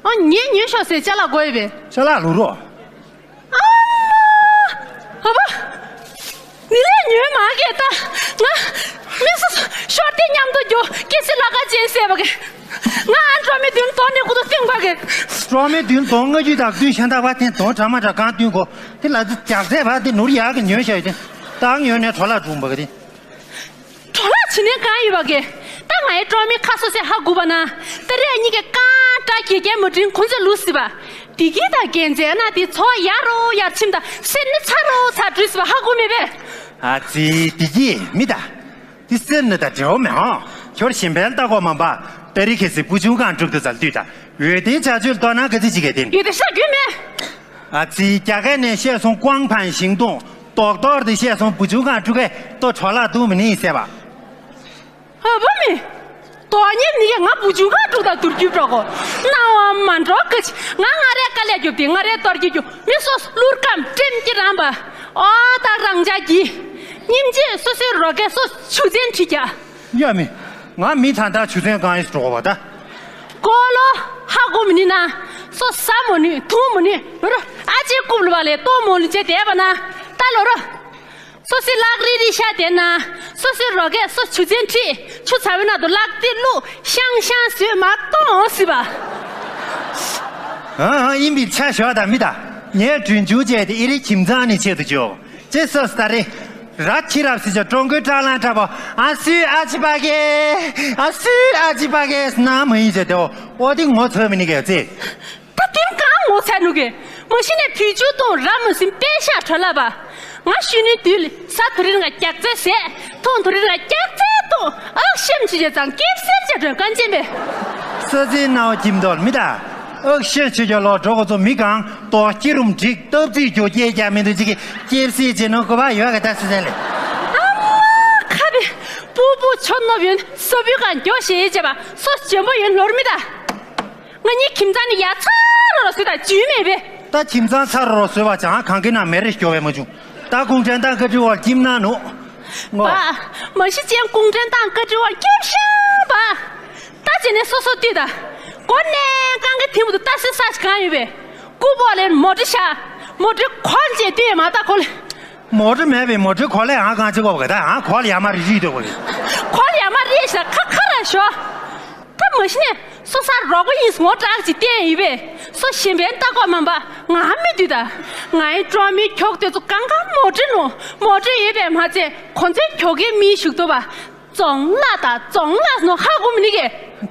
ཨ་ཉེ་ཉོ་ཤོག་ཟེ་ཅ་ལག་གོ་ཡི་བེ། ཅ་ལག་ལུ་རོ། ཨ་མ། ཨ་བུ། ནི་ལས་ཉོས་མ་གེ་ད། ང་། མི་སུ་སུ་ཤོར་ཏེ་མཉམ་དུ་འགྱོ་ཀི་སི་ལ་ཀ་ཅན་ཟེར་བ་གེ། ང་ཨ་འགྲོ་མི་བདུན་དོ་ནི་ཀུ་ཏུ་སྟེང་བ་གེ། འགྲོ་མི་བདུན་དོ་ལྔ་བཅུ་དག་བདུན་ཤ་འདག་བ་དེ་དོ་གྲ་མ་གྲ་གང་བདུན་གོ། དེ་ལ་དུ་རྒྱག་ཚད་བ་དེ་ནུར་ཡག་གི་ཉོས་ཤ་ཡོད་དེ། ཏང་ཉོས་ནས་གྲོ་ལ་གྲུང་བ་གེ་དེ། གྲོ་ལ་ཕྱི་ནས་གང་ཡོད་བ་གེ། ད་ང་ཡི་འགྲོ་མི་ཁ་སོ་སོའི་ཧ་གུ་བ་ན། ད་རེ་གཉིས་ཀྱི་གང་ཏྲ་གེ་གེ་མ་དྲིན་ཁོང་ཚོ་ལུས་སི་བ། དེ་གི་ད་གན་ཚེ་ན་དེ་ཚོ་ཡར་རོ་ཡར་ཕྱིན་ད་སེར་ནི་ཚ་རོ་ཚ་བྲུས་སི་བ་ཧ་གོ་མེད་པས། ཨ་ཙི་དེ་གི་མི་ད། དེ་སེར་ནི་ད་འབྲེལ་བ་མེད་ཧང་། ཁྱོར་ཞིམ་པའི་ལྟ་གོ་མ་འབའ། ཏ་རི་ཁེ་སི་བུ་ཆུང་གང་དྲུག་ཏུ་ཟ་ལྟོས་ད། འོད་དེ་བྱ་སྤྱོད་ལྟོ་ན་ག་ཚི་ཅི་གེ་དེ། ཡོད་དེ་ཤ་རྒྱུས་མེད། ཨ་ཙི་རྒྱ་སྐད་ནས་བཤད་སོང་ཀོང་ཕན་ཤིང་ཏོང་། རྡོག་རྡོག་དེ་བཤད་སོང་བུ་ཆུང་གང་དྲུག་གས་ལྟོ་གྲོ་ལ་དུ་མི་ནི་ཟེར་བ། ཨ་བུ་མི། དོ་ཉིན་ནི་ང་བུ་ཆུང་ཁ་དྲུག་དང་དུར་རྒྱུ་འགྲོ་གོ། ན་བ་མ་འགྲོ་གི་ང་ང་རེ་དཀའ་ལས་རྒྱོབ་དེ་ང་རེ་གཏོར་གྱི་རྒྱུ་མི་སོ་ལུར་ཀམ་ཀྲིམ་གྱི་རམ་པ། ཨོ་ད་རང་ཅག་གི། ཉིན་རྗེས་སོ་སོའི་རོ་གས་སོ་ཆུ་ཚན་ཁྲི་རྒྱ། ཡ་མི། ང་མི་ཐ་ད་ཆུ་ཚན་གང་ཡིན་འགྲོ་གོ་བ་ད། ཀོ་ལོ། ཧ་གོ་མི་ནི་ན། སོ་ས་མོ་ནི་ཐུང་མོ་ནི་རོ་ཨ་ཅེ་ཀུབ་ལུ་བ་ལས་ཏོ་མོ་ལུ་ཅེ་དེ་བ་ན། ད་ལོ་རོ། སོ་སོའི་ལག་རི་རི་ཤ་དེ་ན། སོ་སོའི་རོ་གས་སོ་ཆུ་ཚན་ཁྲིད། ཆུ་ཚ་བའི་ནང་དུ་ལག་ཏི་བླུག་ཤང་ཤང་ཟོས་མ་གཏོང་སྲིད་པ། ཨ་ཨ་ཨིན་པི་ཆ་ཞོ་ད་མི་ད། ངའི་གྲུན་ཆུ་བཅད་དེ་ཨི་རི་ཁྱིམ་ཚང་ནི་ཆེད་དུ་འཇོག་ཅེས་སོ་སྟ་རེ། ར་ཁྱི་རབ་སི་ཅོ་ཀྲོང་ཀོའི་ཀྲ་ལང་ཀྲ་པོ་ཨ་སུའི་ཨ་ཅི་པ་གེ། ཨ་སུའི་ཨ་ཅི་པ་གེ་སྣ་མ་ཡིན་ཅེ་དེའོ། ཨོ་དི་ངོ་ཚོས་མི་ནི་གེ་ཚེ། ད་དེམ་གང་ངོ་ཚ་ནུ་གེ། མ་གཞི་ནས་བུ་ཆུང་དང་ར་མ་ཟིན་པེ་ཤ་གྲོ་ལ་བ། ང་ཤུ་ནི་དུས་ལ་ས་དུ་རིན་ལ་རྒྱག་རྩེ་ཟེ། ཐོང་དུ་རིན་ལ་རྒྱག་རྩེ་ཐོང་། ཨག་ཤེམ་ཆུ་ཅེ་ཙང་ཀེབ་སེར་ཅེ་དྲོན་ཀན་ཅན་པེ། ས་ཚིགས་ནའོ་ཀྱིམ་དོལ་མི་ད། ཨག་ཤེ་ཆུ་ཅེ་ལོ་འགྲོ་གོ་ཚོ་མི་གང་དོ་སྐྱི་རུམ་འགྲིག་སྟབས་རྩིས་རྒྱུ་སྐྱེ་རྒྱ་མི་འདུག་ཅིག་གི་ཀེབ་སེར་ཅེ་ནོ་གོ་བ་ཡོད་ག་ད་སི་ཟེ་ལེ། ཨ་མ་ཁ་བི། པུ་པུ་ཆོ་ནོ་བྱོན་ས་བུ་གང་མགྱོགས་ཤེ་ཅེ་བ་སོ་ཇོན་པོ་ཡོན་ལོར་མི་ད། ང་གཉིས་ཁྱིམ་ཚང་ནི་ཡ་ཚ་རོ་རོ་བཟོས་དང་རྒྱུས་མེད་པས། ད་ཁྱིམ་ཚང་ཚ་རོ་རོ་བཟོས་པ་ཅང་གང་གི་ན་མེ་རེ་སྐྱོ་བས་མ་བྱུང་། ད་ཁུང་ཁྲན་ཏང་བཀའ་ཁྲི་བར་ཁྱིམ་ན་ནུ། ངོ་། པ། མ་གཞི་ཅན་ཁུང་ཁྲན་ཏང་བཀའ་ཁྲི་བར་ཁྱིམ་ཤང་པ། ད་ཅི་ནས་སོ་སོ་ལྟོས་ད། གོ་ནས་གང་གི་ཐིམ་དུ་ལྟ་སི་ས་ཅི་གང་ཡོད་པས། ཀུ་པོ་ལེན་མོ་ཏི་ཤ། མོ་ཏི་ཁོལ་ཅེ་ལྟོས་མ་ད་ཁོལ། མོ་ཏི་མེད་པས་མོ་ཏི་ཁོལ་ལས་ཨང་གང་ཅི་གོ་བ་ག་ད་ཨང་ཁོལ་ཡ་མ་རི་རི་ལྟོས་བ་གི། ཁོལ་ཡ་མ་རི་ཤ་ཁ་ཁ་ར་ཤོ། ད་ མ་གཞི་ནས་སོ་སོར་རོགས་པ་ཡིན་ངོ་སྐྲག་ཅིག་བསྟན་ཡིན་པས། སོ་གཞན་ཕན་ལྟ་དགོས་མ་པ་ང་མི་འདུག་ད། ང་ཡི་གྲོགས་མི་ཁྱོག་དེ་ཚོ་གང་ག་མོ་ཊ་ནོ་མོ་ཊ་ཡོད་པས་མ་ཚད་ཁོ་ཚོའི་ཁྱོ་གའི་མིའི་ཞུགས་ཐུབ་པ། ཙོང་ལ་ད་ཙོང་ལ་ནོ་ཧ་གོ་མི་ནི་གེ།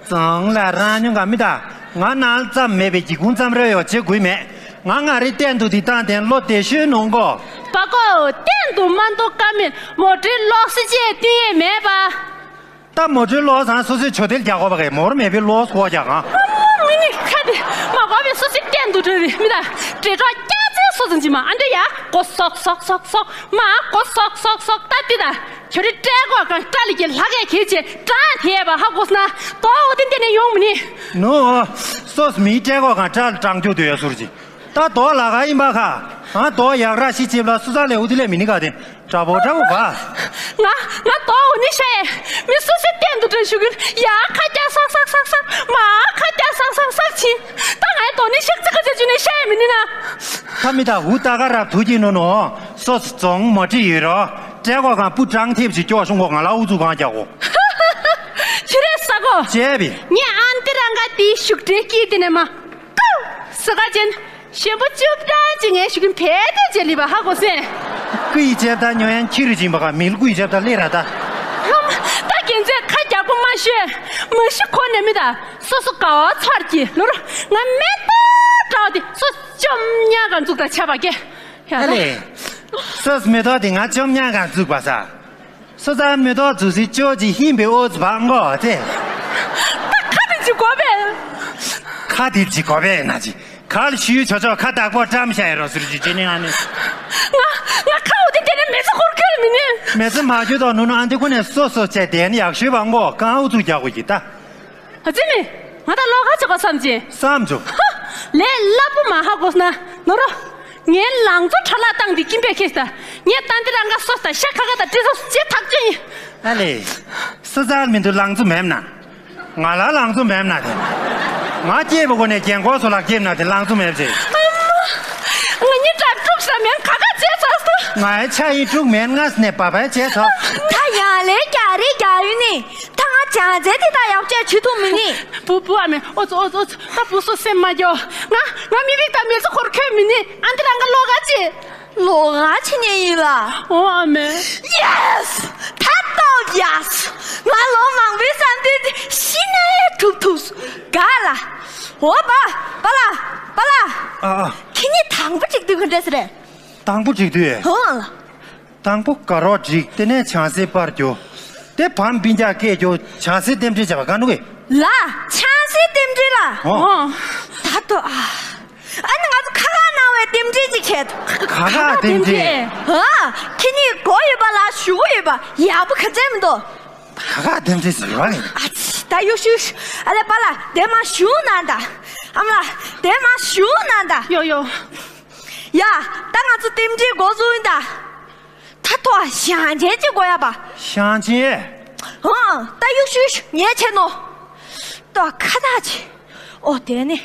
ཙོང་ལ་རང་ཉུང་ག་མི་ད། ང་ནང་ཙམ་མེད་པའི་སྒེའུ་ཁུང་ཙམ་རེ་ཡོད་བྱེད་དགོས་མེད། ང་ང་རེ་སྟེང་དུ་དེ་བཏང་དེ་བློ་བདེ་ཤོས་ནོ་གོ། པ་ཀོ་སྟེང་དུ་མ་འདུག་ཀ་མིན་མོ་ཊའི་གློག་སི་ཅེ་བཏིང་ཡས་མེད་པ། ད་མོ་ཊའི་གློག་བཟང་སོ་སོའི་ཆོ་དེལ་རྒྱག་དགོས་པ་གས་མོར་མེད་པའི་གློག་སྐོར་རྒྱག་གང་། མི་ནི་ཁ་དེ་མ་གོ་བའི་སོ་སི་སྟེང་དུ་འགྲོ་རེ་མི་ད། དྲེ་གྲོགས་སྐྱ་ཚེ་སོ་ཙམ་གྱི་མ་ཨ་འདྲ་ཡ་གོ་སོག་སོག་སོག་སོག་མ་གོ་སོག་སོག་སོག་ད་ཏི་ད། ཁྱོད་རི་སྤྲད་གོ་གང་སྐྲ་ལི་གི་ལྷ་གས་ཁྱེད་ཅེ་སྐྲ་ཐེ་བ་ཧ་གོ་སྣ་དོ་འོ་དེ་འདི་ནས་ཡོང་མི་ནི། ནོ། སོས་མི་སྤྲད་གོ་གང་སྐྲ་ལ་སྐྲང་རྒྱུ་དུ་ཡོད་ཟུར་ཅི། ད་དོ་ལ་ག་ཡིན་པ་ཁ། ཨ་དོ་ཡག་ར་ཤི་ཅེབ་ལ་སུ་ས་ལེ་འུ་དི་ལེ་མི་ནི་ག་དེ་དྲ་བོ་དྲ་བོ་ག་ང་ང་དོ་འོ་ནི་ཤེ། མི་སུ་སི་སྟེང་དུ་དྲན་ཞུ་གིན་ཡ་ཁ་རྒྱ་སག་སག་སག་སག་མ་ཁ་རྒྱ་སག་སག་སག་ཕྱིན། ད་ང་དོ་ནི་ཤག་ཚི་ཁ་ཚི་ཅུ་ནི་ཤེ་མི་ནི་ན། ཁ་མི་ད་འུ་ད་ག་རབ་ཐུ་ཅི་ནོ་ནོ། སོས་རྫོང་མ་ཁྲི་ཡོད་རོ། སྤྲད་གོ་གང་སྤུ་གྲང་ཐེབས་ཤིག་སྐྱོ་ཤོང་གོ་ང་ལ་འུ་ཚུགས་གང་རྒྱག་གོ། ཁྱི་རེ་ས་གོ། ཅེ་བི། ངས་ཨན་ཏི་རང་ག་དེའི་ཤུགས་དྲེ་སྐྱིད་དེ་ནས་མ། ཀའུ། ས་ག་ཅན། ཞེན་པོ་ཅུབ་ཏྲ་ཅི་ངས་ཤུགས་ཀྱིན་བེ་ཏེ་ཅེ་ལི་བ་ཧ་གོ་སེ། ཀུ་ཡི་ཅེབ་ད་ཉོ་ཡན་ཁྱི་རུ་ཅིན་པ་ག་མིལ་ཀུ་ཡི་ཅེབ་ད་ལེ་ར་ད། ཧམ། ད་གན་ཚེ་ཁ་རྒྱག་པོ་མ་ཤོད། མ་ཤི་ཁོ་ནས་མི་ད། སོ་སོ་ག་བ་ཚར་གྱི་ལོར། ང་མེ་ཏོག་འདྲ་བ་དེ་སོ་བཅོམ་ཉག་ག་འཛུགས་ད་ཆ་བ་ཀེ། ཡ་ཨ་ལེ། སོས་མེ་ཏོག་དེ་ང་བཅོམ་ཉག་ག་འཛུགས་པ་ས། སོ་ཙང་མེ་ཏོག་འཛུགས་སི་ཅོ་ཅི་ཧིན་པའི་ཨོ་ཙི་བ་མགོ་ཚེ། ད་ཁ་དེ་ཅི་གོ་བས། ཁ་དེ་ཅི་གོ་བས་ན་ཅི། གལ་ཞུས་ཆོ་ཆོ་ཁ་བདག་པོ་བཀྲམ་ཤ་ཡ་རོ་ཟུར་ཅི་ཅི་ནི་ཨ་ནི། ང་ང་ཁ་འོ་དེ་དེ་ནས་མེ་ཚ་ཁོར་ཁེལ་མི་ནི། མེ་ཚ་མ་ཁྱོད་དོ་ནུ་ནུ་ཨ་འདི་ཁོ་ནས་སོ་སོ་ཅེ་དེ་ནི་ཡག་ཤོས་བ་མགོ་གང་ཨུ་ཚུགས་རྒྱག་གོ་ཅི་ད། ཨ་ཙི་མི། ང་ད་ལོ་ག་ཆོག་ག་བསམ་ཅི། བསམ་ཆོག་ཧ། ལས་སླ་པོ་མ་ཧ་གོ་ན། ནོ་རོ། ངའི་ལང་ཚོ་ཁྲ་ལ་བཏང་དེ་ཀིམ་པས་ཁེས་ད། ངས་ཏན་ཏི་རང་ག་སོ་ད་ཤ་ཁ་ཁ་ད་ཏི་སོ་ཅེ་ཐག་ཅེ་ཡིན། ཨ་ལེ། སི་ཙར་མི་འདུག་ལང་ཚོ་མེམ་ན། ང་ལ་ལང་ཚོ་མེམ་ན་དེ། ང་སྐྱེས་པ་གོ་ནས་རྒན་གོག་ཚོ་ལ་སྐྱེབ་ན་དེ་ལང་ཚོ་མེབ་ཅེ། ཨ་མ། ང་གཉིས་གྲ་དཀྲུག་ས་མེན་ཁ་ཁ་ཅེ་ཚ་སོ། ང་ཡི་ཆ་ཡི་དཀྲུག་མེན་ངས་ནས་བ་བའི་ཅེ་ཚོ། ད་ཡང་ལས་རྒྱ་རི་རྒྱ་ཡུལ་ནི། ད་ང་བྱང་རྩེ་དེ་ད་ཡག་བྱས་བྱེད་ཐུབ་མི་ནི། བུ་བུ་ཨ་མེ་ཨོ་ཙོ་ཨོ་ཙོ་ཨོ་ཙོ། ད་བུ་སོ་སེམས་མ་རྒྱོ། ང་ང་མི་རིགས་ད་མི་ཚོ་ཧོར་ཁོས་མི་ནི་ཨ་འདི་རང་ག་ལོ་ག་ཅི། ལོ་ག་ཆི་ཉེ་ཡིན་ལ། ཨོ་ཨ་མེ། ཡེས། ད་ཏོ་ཡེས། ང་ལོ་མང་པོའི་བསམ་དོན་དེ་ཤི་ནས་ཐུབ་ཐུབ་ག་ལ། ཨོ་པ་པ་ལ་པ་ལ། ཨ་ཨ། ཁྱེད་གཉིས་དང་པོ་གཅིག་དུས་ག་འདྲ་ཟེར་རེད། དང་པོ་གཅིག་དུས། ཧོ་ལ། དང་པོ་དགའ་རོགས་འགྲིག་དེ་ནས་བྱང་སེམས་པར་རྒྱུ། དེ་བམ་སྤུན་ཀྱག་སྐད་རྒྱུ་བྱང་སེམས་རྟེན་འབྲེལ་བྱ་བ་ག་འདུག་གི། ལ། བྱང་སེམས་རྟེན་འབྲེལ་ལ། ཨོ། ད་དོ་ཨ། ཨ་ནི་ང་ཚོ་ཁ་ཁ་གནང་བའི་རྟེན་འབྲེལ་ཅིག་བྱས་དོ། ཁ་ཁ་རྟེན་འབྲེལ། ཨ། ཁྱེད་གཉིས་གོ་ཡོད་པ་ལ་ཞུ་གི་ཡོད་པ་ཡག་པོ་ག་ཚད་མི་འདུག་ཁ་ཁ་རྟེན་འབྲེལ་ཟེར་བ་ཡིན། ཨ་ཙི་ད་ཡོ་ཤུ་ཤུ། ཨ་ལེ་པ་ལ་དེ་མ་ཞུ་ན་ད། ཨ་མ་ལ་དེ་མ་ཞུ་ན་ད། ཡོ་ཡོ། ཡ། ད་ང་ཚོ་རྟེན་འབྲེལ་འགོ་བཟུང་ཡིན་ད། ད་ཐོ་ཞང་ཆེན་གཅིག་དགོས་ཡ་པ། ཞང་ཆེན། ཧང་ད་ཡུག་ཤུ་ཤུ་ཉེ་ཆེ་ནོ། ཏོ་ཁ་ཐག་ཆེ། ཨོ་དེ་ནི།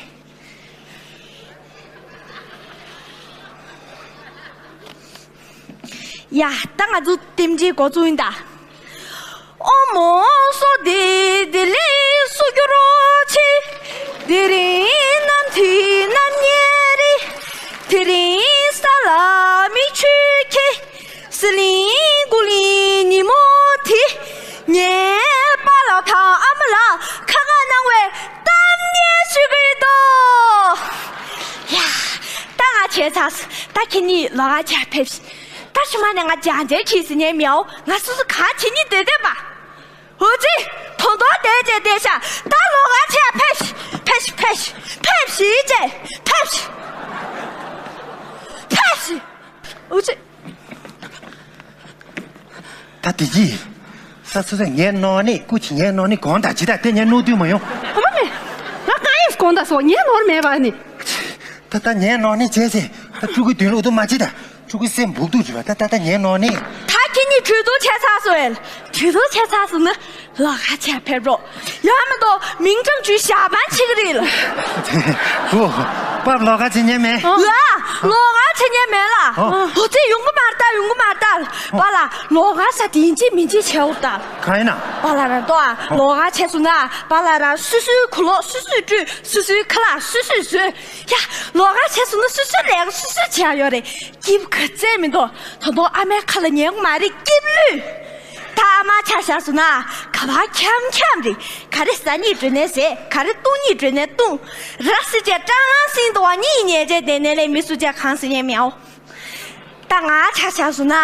ཡ་ད་ང་ཚོ་རྟེན་འབྲེལ་འགོ་བཙུགས་ཡིན་ད། ཨོ་མོ་སོ་དེ་དེ་ལས་སུ་གྱུར་རོ་ཆེ། དེ་རིང་ནམ་དུས་ནམ་ཉེ་རེ། དེ་རིང་ས་ལ་མི་ཆུ་ཁྱེར། ཟི་ལིང་དགུ་ལིང་ཉིན་མོ་དེ། ངའི་པཱ་ལགས་དང་ཨ་མ་ལགས་ཁ་ཁ་གནང་བའི་གཏམ་ངན་ཞུ་གི་ཡོད་དོ། ཡ། ད་ང་བྱས་ཚར་སོང་། ད་ཁྱེད་གཉིས་ལོགས་ཀ་ཕྱིར་ཕེབས་ཤིག་ད་ཕྱི་མ་ནས་ང་ལྗང་ལྗང་གྱིས་ཟིན་ནས་མེའོ། ང་སོ་སོ་གང་བྱེད་ནི་འདོད་འདོད་པ། འོ་ཙི། དོན་དོན་བསྡད་བྱས་བསྡད་ཤག་ད་ལོགས་ཀ་ཕྱིར་ཕེབས་ཤིག་ཕེབས་ཤིག་ཕེབས་ཤིག་ཕེབས་ཤིག་ཅེས་ཕེབས་ཤིག་ཕེབས་ཤིག་འོ་ཙི། ད་དེ་གྱིས། ས་སོ་སོ་ངའི་ནོར་ནི་སྐུ་མཁྱེན་ངའི་ནོར་ནི་གོང་དང་ཇི་ལྟར་བལྟས་ངའི་ནོར་དུས་མ་ཡོང་། ཨ་མ་མེ། ང་གང་ཡིན་གོང་དང་སོ་ངའི་ནོར་མེད་པ་ནི། ད་ལྟ་ངའི་ནོར་ནི་བྱས་ཟེར། ད་ཕྲུ་གུ་དུས་ལོག་ཏུ་མ་ཅི་ད། ཕྲུ་གུ་སེམས་འབུག་ཏུ་འཇུ་བ་ད་ད་ད་ངའི་ནོར་ནི། ད་ཁྱེད་གཉིས་གྲོས་བསྡུར་བྱས་ཚར་སོང་ཨེ། གྲོས་བསྡུར་བྱས་ཚར་སོང་ན། ལོགས་ཀ་ཕྱིར་ཕེབས་རོགས། ཡང་མི་འདུག་མིང་ཀྲང་ཇུས་ཞག་པན་ཆེ་གི་རེད་ལ། བུ། པཱ་ལོགས་ཀ་ཕྱིར་ཉན་མེད། ལ། ལོགས་ཀ་ཕྱིར་ཉན་མེད་ལ། ཨོ། འོ་ཙི་ཡོང་གི་མ་རེད་ད། ཡོང་གི་མ་རེད་ད། པཱ་ལགས་ལོགས་ཀ་བྱས་ཏེ་ཡིན་གཅིག་མིན་གཅིག་བྱས་འོ་ད། གང་ཡིན་ན། པཱ་ལགས་རང་ལྟོས་ཨ། ལོགས་ཀ་བྱས་སོང་ན་པཱ་ལགས་རང་སོ་སོའི་གོས་ལོག་སོ་སོས་བཀྲུས། སོ་སོའི་ཁ་ལག་སོ་སོས་བཟོས། ཡ། ལོགས་ཀ་བྱས་སོང་ན་སོ་སོའི་ལས་ཀ་སོ་སོས་བྱས་ཡོད་རེད། སྐྱིད་པོ་ག་ཚད་མི་འདུག་ད་དུང་ཨ་མའི་ཁ་ལ་ཉན་གི་མ་རེད། སྐྱིད་པོ་ལོས། ད་ཨ་མ་ཆ་བཞག་སོང་ན་ག་པར་འཁྱམ་འཁྱམ་རེད། ག་རེ་ཟ་སྙིང་འདོད་ནའི་ཟས། ག་རེ་བཏུང་སྙིང་འདོད་ནའི་བཏུང་། ར་བཟི་བྱས་སྐྲག་སྣང་ཟིན་འདུག་པ། གཉིད་ཉལ་བྱས་བསྡད་ནའི་ལས་མི་སུ་ཅག་གང་ཟེར་ཉན་མེད་འོ། ད་ང་ཆ་བཞག་སོང་ན་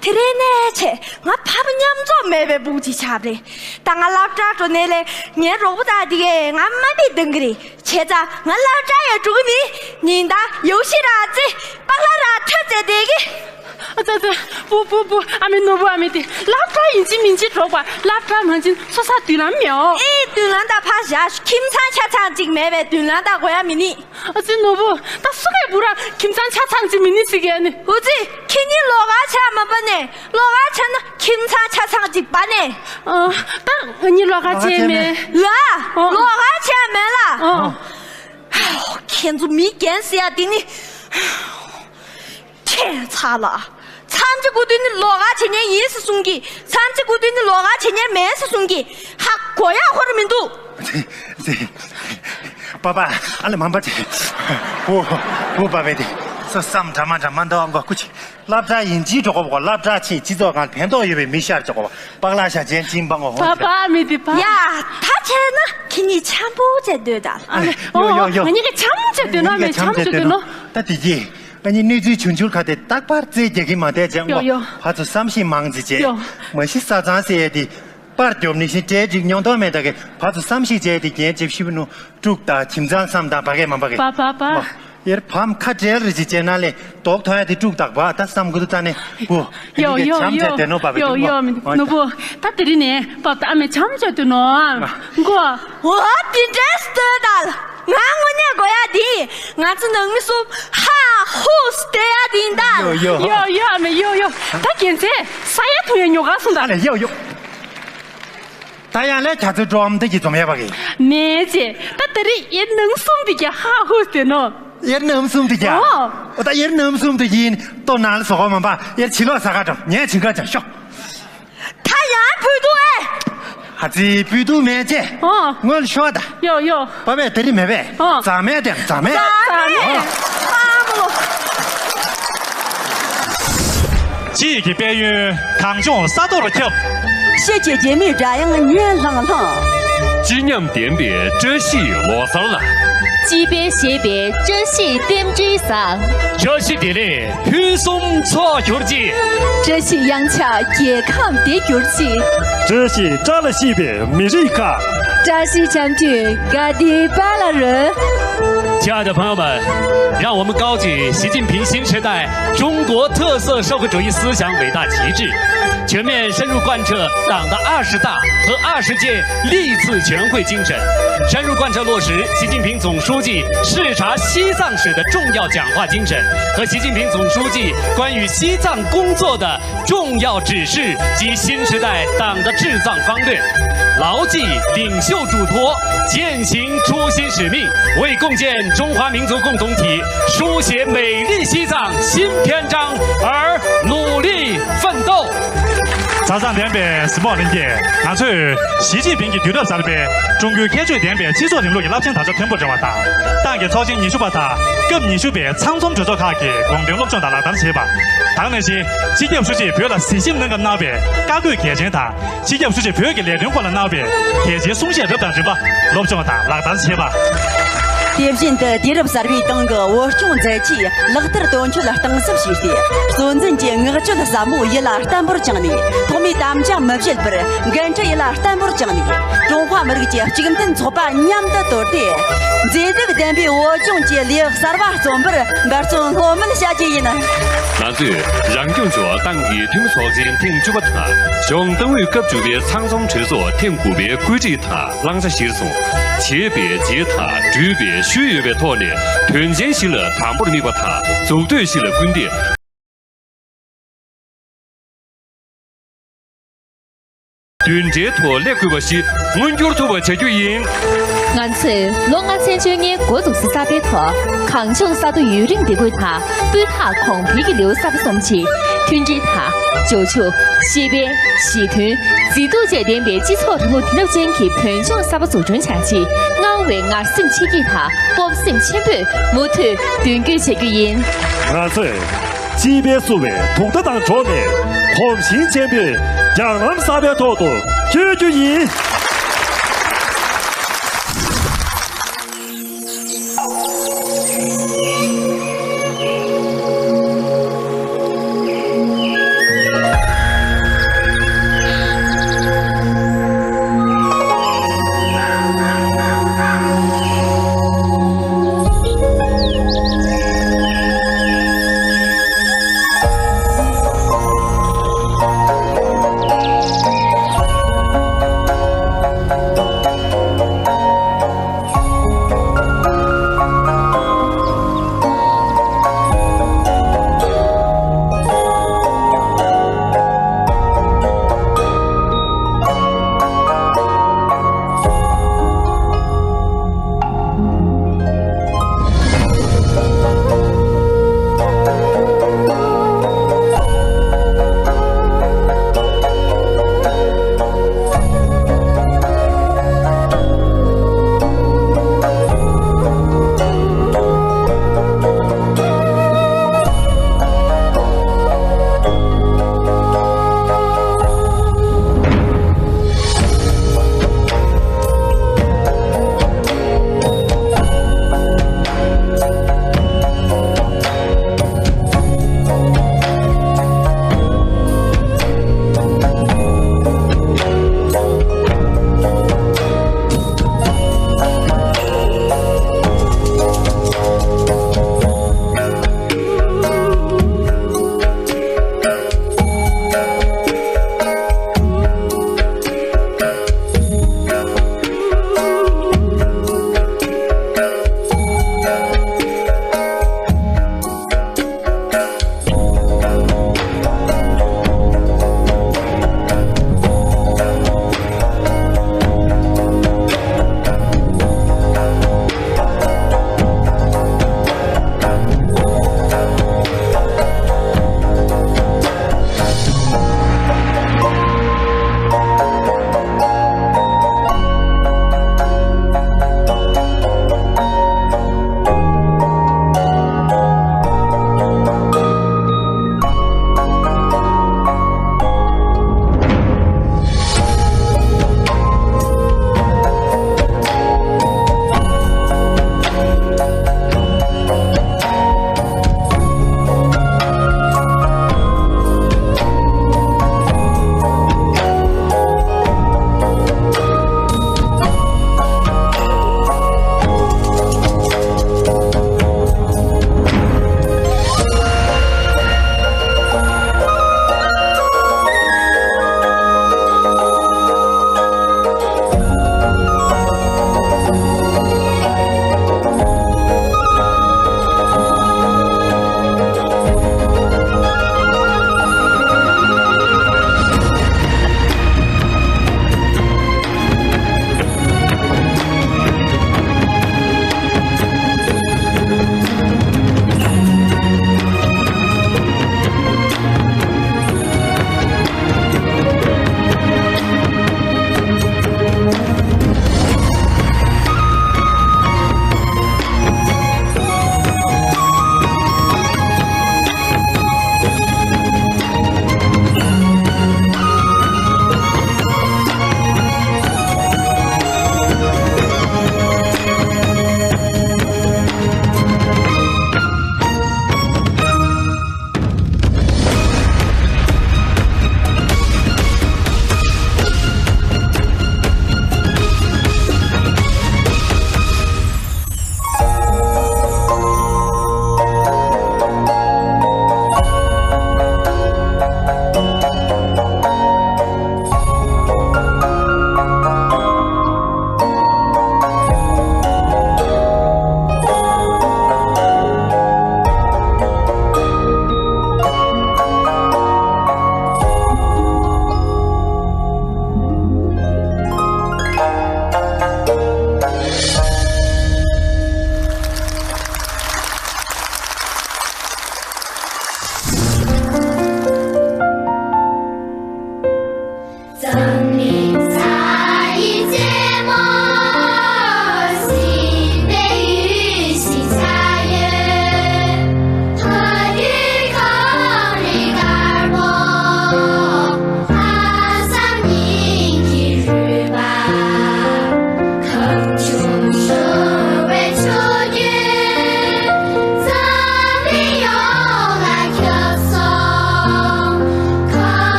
དེ་རིང་ནས་བྱས་ང་ཕ་མ་མཉམ་འཛོམས་མེད་པའི་བུ་ཅིག་ཆགས་པ་རེད། ད་ང་སློབ་གྲྭར་འགྲོ་ནའི་ལས་ངའི་རོགས་པ་དག་དེ་གས་ང་དམའ་འབེབས་གཏོང་གི་རེད། བྱས་ཙང་ང་སློབ་གྲྭ་ཡང་འགྲོ་གི་མིན། ཉིན་ལྟར་ཡོ་ཤི་ར་ཙི་པགས་ལ་ར་ཐོད་ཙེ་བསྡད་ཀི། ཨ་ཙི་ཙི། བུ་བུ་བུ། ཨ་མའི་ནོར་བུ། ཨ་མའི་དེ་སློབ་གྲྭ་ཡིན་གཅིག་མིན་གཅིག་འགྲོ་དགོས། སློབ་གྲྭ་མ་ཕྱིན་སོ་སོར་མདུན་ལམ་མེད་འོ། ཨེ། མདུན་ལམ་ད་ཕར་བཞག་ཁྱིམ་ཚང་ཆ་ཚང་གཅིག་མེད་པའི་མདུན་ལམ་ད་དགོས་ཡ་མི་ནི། ཨ་ཙི་ནོར་བུ། ད་སུ་གའི་བུ་ར་ཁྱིམ་ཚང་ཆ་ཚང་གཅིག་མིན་ནི་ཟེར་གི་ཨ་ནི། འུ་ཙི། ཁྱེད་གཉིས་ལོགས་ཀ་བྱས་མ་པ་ནས། ལོགས་ཀ་བྱས་ན་ཁྱིམ་ཚང་ཆ་ཚང་གཅིག་པ་ནས། ཨ། ད་ང་གཉིས་ལོགས་ཀ་བྱས་མེད། ལ། ཨོ། ལོགས་ཀ་བྱས་མེད་ལ། ཨོ། ཁྱེད་ཚོ་མི་རྒན་ཟེར་ཡ་དེ་ནི། ཁྱད་མཚར་ལ། མཚམས་ཀྱི་དགུ་དུས་ནི་ལོགས་ཀ་བྱེད་མཁན་ཡིན་ཟེར་གསུང་གི། མཚམས་ཀྱི་དགུ་དུས་ནི་ལོགས་ཀ་བྱེད་མཁན་མེད་ཟེར་གསུང་གི། ཧ་གོ་ཡ་ཧོར་མི་འདུག་པ་པ། ཨ་ལེ་མམ་པ་དེ། བུ། བུ་པ་པའི་དེ། ས་བསམ་འདྲ་མ་འདྲ་མ་འདུག་ཨ། མགོ་སྐུ་ཆེ། སློབ་གྲྭ་ཡིན་གཅིག་འགྲོ་དགོས་པ། སློབ་གྲྭ་ཆེ་སྤྱི་ཚོགས་ཁང་ཕན་ཐོགས་ཡོད་པའི་མི་ཤར་ཆོག་པ། པགས་ལ་ཤ་ཅན་ཅིན་པང་གོ་ཧོ། པ་པ་མི་དེ་པ། ཡ། ད་བྱས་ན་ཁྱེད་གཉིས་འཆམ་པོ་བྱས་སྡོད་ད། ཨ་ལེ། ཡོ་ཡོ་ཡོ། ང་གཉིས་ཀ་འཆམ་བྱས་སྡོད་ནོ་མེད། འཆམ་བྱས་སྡོད་ནོ། ད་དེ་གྱིས། ང་གཉིས་གནས་ཚུལ་བྱུང་ཚུལ་ཁ་དེ་རྟག་པར་རྩེད་རྒྱག་གི་མ་བསྡད་ཅེས། ཡོ་ཡོ། ཕར་ཚུར་བསམ་ཤེས་མང་ཙི་བྱས། ཡོ། མ་གཞི་ས་གཙང་ཟེར་ཡས་དེ་པར་རྒྱོབ་ནི་བཞིན་གྲལ་སྒྲིག་མྱོང་མཐོང་མེད། ད་གི་ཕར་ཚུར་བསམ་ཤེས་བྱས་དེ་རྒྱན་ཅིབ་ཤིབ་ནུ་དཀྲུག་དང་ཁྱིམ་ཚང་བསམ་དང་བ་གས་མ་བ་གས། པ་པ་པ། མ། ཡར་བམ་ཁ་བྲལ་རེ་ཅིག་བྱས་ན་ལས་ལྡོག་ཐོན་ཡ་དེ་དཀྲུག་དག་པ་ད་བསམ་གི་འདུག་ད་ནི་བུ། ཡོ་ཡོ་ཡོ། ཡོ་ཡོ་མི་ནོར་བུ། ད་དེ་རིང་ནས་པ་ད་ཨ་མའི་འཆམ་བྱས་སྡོད་ནོ་ཨ། མགོ། འོ་དེ་འདྲས་སྡོད་ད། ང་དངོས་གནས་དགོས་ཡ་དེ་ང་ཚོ་ནང་མི་གསུམ་ཧ་ཧུ་སྟེ་ཡ་དེ་ཡིན་ད། ཡོ་ཡོ། ཡོ་ཡོ་ཨ་མའི་ཡོ་ཡོ། ད་རྒྱན་ཚེ་ས་ཡ་ཐུང་ཡ་ཉོ་ག་སོང་ད། ཨ་ལེ་ཡོ་ཡོ། ད་ཡང་ལས་ཁྱ་ཚོའི་འགྲོ་འམ་དེ་གྱིས་འཛོམས་ཡ་བ་གི། མེད་ཅེ། ད་དེ་རིང་ཡར་ནང་གསུམ་དེ་གྱིས་ཧ་ཧུ་སྟེ་ནོ། ཡར་ནང་གསུམ་དེ་གྱིས། ཨོ། ཨོ་ད་ཡར་ནང་གསུམ་དེ་གྱིས་ཡིན་ཏོ་ནང་ལ་བཟོ་གོ་མ་པ་ཡར་ཕྱི་ལོགས་ས་ཁ་འགྲོ་ངས་ཕྱིན་ཁ་ཅང་ཤོག་ད་ཡང་བུད་འདུག་ཨེ། ཧ་ཙི་བུད་འདུག་མེད་ཅེ། ཨོ། སྔོན་ལ་ཤོག་ད། ཡོ་ཡོ། པ་པས་དེ་རིང་མེད་པས། ཨོ། ཛ་མེད་དེ་ཛ་མེད། ཛ་མེད། ཨ་མ་ལོ། སྤྱི་ཡི་གི་དཔལ་ཡོན་གངས་ལྗོངས་ས་མཐོར་ཁྱབ། ཤེད་ཀྱི་རྒྱལ་མོའི་སྒྲ་དབྱངས་སྙན་ལྷང་ལྷང་། སྤྱི་ཉམས་ལྡན་པའི་བཀྲ་ཤིས་ལོ་གསར་ལ། སྤྱི་པའི་བཞད་པའི་བཀྲ་ཤིས་རྟེན་འབྲེལ་བཟང་། བཀྲ་ཤིས་བདེ་ལེགས་ཕུན་སུམ་ཚོགས་གྱུར་ཅིག་བཀྲ་ཤིས་གཡང་ཆགས་རྒྱལ་ཁམས་བདེ་གྱུར་ཅིག་བཀྲ་ཤིས་བཀྲ་ལ་ཤིས་པའི་མི་རིགས་ཁག་བཀྲ་ཤིས་འཆམ་མཐུན་དགའ་ལྡན་པ་ལ་རོལ། 亲爱的朋友们，让我们高举习近平新时代中国特色社会主义思想伟大旗帜，全面深入贯彻党的二十大和二十届历次全会精神，深入贯彻落实习近平总书记视察西藏时的重要讲话精神和习近平总书记关于西藏工作的 重要指示及新时代党的治藏方略，牢记领袖嘱托，践行初心使命，为共建中华民族共同体、书写美丽西藏新篇章而努力奋斗。 མཛའ་བརྩེ་ལྡན་པའི་གཟིགས་མོ་བ་ལྷན་རྒྱས། ང་ཚོས་ཞི་ཅིན་ཕིང་གིས་དུས་རབས་གསར་པའི་ཀྲུང་གོའི་ཁྱད་ཆོས་ལྡན་པའི་སྤྱི་ཚོགས་རིང་ལུགས་ཀྱི་རླབས་ཆེན་དར་ཆ་མཐོན་པོར་སྒྲེང་བ་དང་། ཏང་གི་ཚོགས་ཆེན་ཉི་ཤུ་པ་དང་སྐབས་ཉི་ཤུ་པའི་ཚང་འཛོམས་གྲོས་ཚོགས་ཁག་གི་དགོངས་དོན་སློབ་སྦྱོང་དང་ལག་བསྟར་བྱེད་པ། ད་ག་ནང་བཞིན་སྤྱི་ཁྱབ་ཧྲུའུ་ཅིས་བོད་ལ་གཟིགས་ཞིབ་གནང་སྐབས་གནང་བའི་བཀའ་བཀོད་གལ་ཆེན་དང་། སྤྱི་ཁྱབ་ཧྲུའུ་ཅིས་བོད་ཀྱི་ལས་དོན་སྐོར་ལ་གནང་བའི་གལ་ཆེའི་གསུང་བཤད་རབ་དང་རིམ་པ་སློབ་སྦྱོང་དང་ལག་བསྟར་བྱེད་པ། དེ་བཞིན་དུ་དུས་རབས་གསར་པའི་ཏང་གི་བོད་སྐྱོང་མཛད་རྗེས་ལག་བསྟར་དོན་འཁྱོལ་གཏིང་ཟབ་བྱས་ཏེ། གཙོ་འཛིན་གྱི་མངགས་བཅོལ་ཟབ་མོ་ཡིད་ལ་བརྟན་པོར་བཅངས་ནས། ཐོག་མའི་དམ་བཅའ་མི་བརྗེད་པར་འགན་འཁྲི་ཡིད་ལ་བརྟན་པོར་བཅངས་ནས། ཀྲུང་ཧྭ་མི་རིགས་ཀྱི་གཅིག་མཐུན་ཚོགས་པ་མཉམ་དུ་དོར་ཏེ། མཛེས་སྡུག་ལྡན་པའི་བོད་ལྗོངས་ཀྱི་ལེའུ་གསར་བ་རྩོམ་པར་འབད་བརྩོན་ལྷོད་མེད་བྱ་རྒྱུ་ཡིན། ང་ཚོས་རང་སྐྱོང་ལྗོངས་ཏང་གི་འཐུས་མི་ཚོགས་ཆེན་ཐེངས་བཅུ་པ་དང་། ལྗོངས་ཏང་ཨུད་སྐབས་བཅུ་པའི་ཚང་འཛོམས་གྲོས་ཚོགས་ཐེངས་དགུ་པའི་བཀོད་སྒྲིག་དང་བླང་བྱ་གཞིར་བཟུང་། བྱས་པའི་རྗེས་དང་བསྒྲུབས་པའི་ཤུལ་ཡོད་པའི་ཐོག་ནས། དོན་ཆེན་བཞི་ལ་དམ་པོར་དམིགས་པ་དང་། འཛུགས་གཏོད་བཞི་ལ་སྐུལ་འདེད། མདུན་གྲལ་དུ་སླེབས་དགོས་པ་ཞིག་མངོན་འགྱུར་ཐུབ་པ་བྱ་རྒྱུ་ཡིན། ང་ཚོས་ལོ་ལྔ་ཚན་བཅོ་ལྔའི་འགོ་འཛུགས་ས་གསར་པའི་ཐོག་གངས་ལྗོངས་ས་མཐོ་ཡུན་རིང་བདེ་འགོད་དང་སྤུས་དག་གོང་འཕེལ་གྱི་ལེའུ་གསར་པ་རྩོམ་ཆེད། མཐུན་སྒྲིལ་དང་། འབྱོར་ཕྱུག་ཤེས་དཔལ། ཞི་མཐུན། མཛེས་སྡུག་བཅས་ལྡན་པའི་སྤྱི་ཚོགས་རིང་ལུགས་དེང་རབས་ཅན་གྱི་བོད་ལྗོངས་གསར་པ་འཛུགས་སྐྲུན་བྱ་ཆེད། མངའ་འོག་པའི་ངར་སེམས་ཆེ་སྐྱེད་དང་སྤོབས་སེམས་ཆེན་པོས་མུ་མཐུད་མདུན་སྐྱོད་བྱ་རྒྱུ་ཡིན། ང་ཚོས་སྤྱི་པའི་བསུ་བའི་དུང་བརྡ་དང་འགྲོགས་ནས། གོམ་ཞེང་ཆེན་པོས་རྒྱང་ལམ་གསར་པའི་ཐོག་ཏུ་བསྐྱོད་རྒྱུ་ཡིན།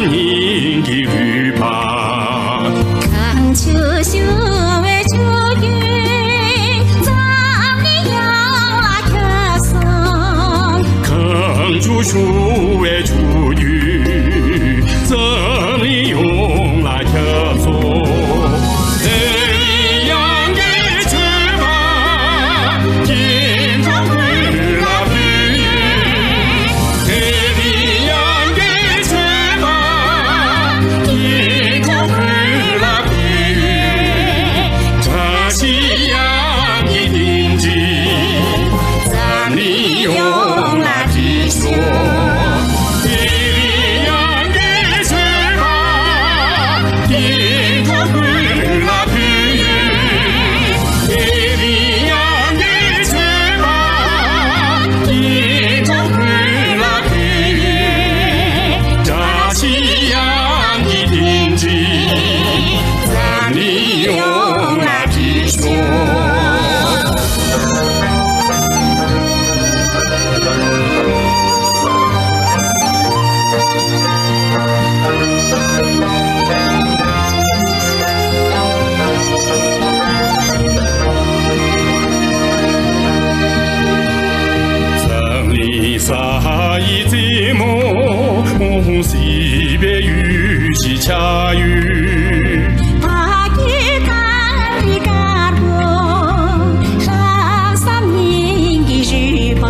སྙིང་གི་རུས་པ། གངས་ཆུ་བྱུང་བའི་ཆུ་རྒྱུན་འཛམ་གླིང་ཡོངས་ལ་ཁྱབ་སོང་། གངས་ཆུ་བྱུང་བའི་ཆུ་རྒྱུན་འཛམ་གླིང་ཡོངས་ལ་ཁྱབ་སོང་། དེ་ཡང་གི་ཆོས་པ་སྐྱེ་འགྲོ་ཀུན་ལ་ཕན་ཡོད། དེ་ཡང་གི་ཆོས་པ་སྐྱེ་འགྲོ་ཀུན་ལ་ཕན་ཡོད། བཀྲ་ཤིས་གཡང་གི་ཏིང་འཛིན་འཛམ་གླིང་ཡོངས་ལ་འདྲེས་ཤོག། དེ་ཡང་གི་ཆོས་པ་སྐྱེ་འགྲོ་ཀུན་ལ་ཕན་ཡོད། དེ་ཡང་གི་ཆོས་པ་སྐྱེ་འགྲོ་ཀུན་ལ་ཕན་ཡོད། བཀྲ་ཤིས་གཡང་གི་ཏིང་འཛིན་འཛམ་གླིང་ཡོངས་ལ་འདྲེས་ཤོག། འཛམ་གླིང་ས་ཡི་རྩེ་མོ་སྲིད་པའི་ཡུལ་ཞིག་ཆགས་ཡོད། བདག་གི་ཐག་རིང་དཀར་པོ་ལྷག་བསམ་སྙིང་གི་རུས་པ།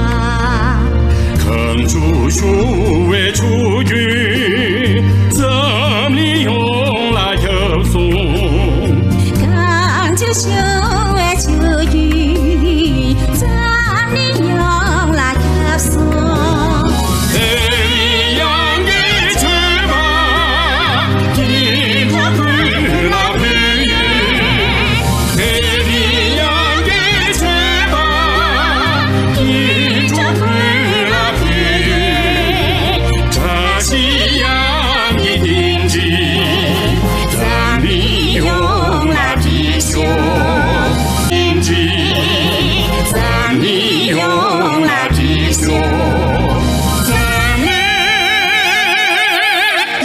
གངས་ཆུ་བྱུང་བའི་ཆུ་རྒྱུན་འཛམ་གླིང་ཡོངས་ལ་ཁྱབ་སོང་། གངས་ཆུ་བྱུང་བའི་ཆུ་རྒྱུན་འཛམ་གླིང་ཡོངས་ལ་ཁྱབ་སོང་། དེ་ཡང་གི་ཆོས་པ་སྐྱེ་འགྲོ་ཀུན་ལ་ཕན་ཡོད། དེ་ཡང་གི་ཆོས་པ་སྐྱེ་འགྲོ་ཀུན་ལ་ཕན་ཡོད། བཀྲ་ཤིས་གཡང་གི་ཏིང་འཛིན་འཛམ་གླིང་ཡོངས་ལ་འདྲེས་ཤོག། ཏིང་འཛིན་འཛམ་གླིང་ཡོངས་ལ་འདྲེས་ཤོག། འཛམ་གླིང་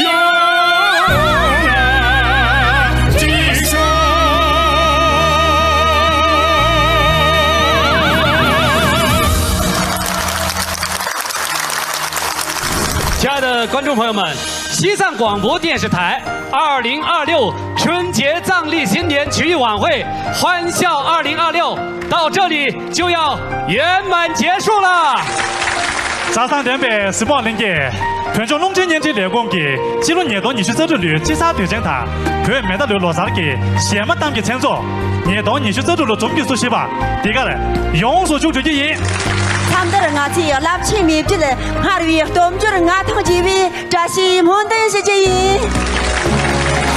ཡོངས་ལ་འདྲེས་ཤོག། 亲爱的观众朋友们，西藏广播电视台二零二六春节藏历新年曲艺晚会欢笑二零二六到这里就要圆满结束了。 ཟ་ཁང་འདོན་པའི་གཟིགས་མོ་བ་ལྷན་རྒྱས། བོད་ལྗོངས་རླུང་འཕྲིན་བརྙན་འཕྲིན་ལས་ཁུངས་ཀྱིས་སྤྱི་ལོ་ཉིས་སྟོང་ཉི་ཤུ་རྩ་དྲུག་ལོའི་དཔྱིད་གསར་དུས་ཆེན་དང་། བོད་མི་ད་ལོའི་ལོ་གསར་གྱི་གཞས་མ་གཏམ་གྱི་མཚན་ཚོགས་ཉིས་སྟོང་ཉི་ཤུ་རྩ་དྲུག་ལོ་འཛོམས་ཀྱི་སྲོལ་ཞིག་པ་འདི་གར་ཡོངས་སུ་མཇུག་གྲུབ་ཀྱི་ཡིན། མཚམས་འདིར་ང་ཚོས་རླབས་ཆེན་མེས་པོའི་སྔར་བས་སྟོབས་འབྱོར་མངའ་ཐང་རྒྱས་པའི་བཀྲ་ཤིས་སྨོན་འདུན་ཞུ་རྒྱུ་ཡིན།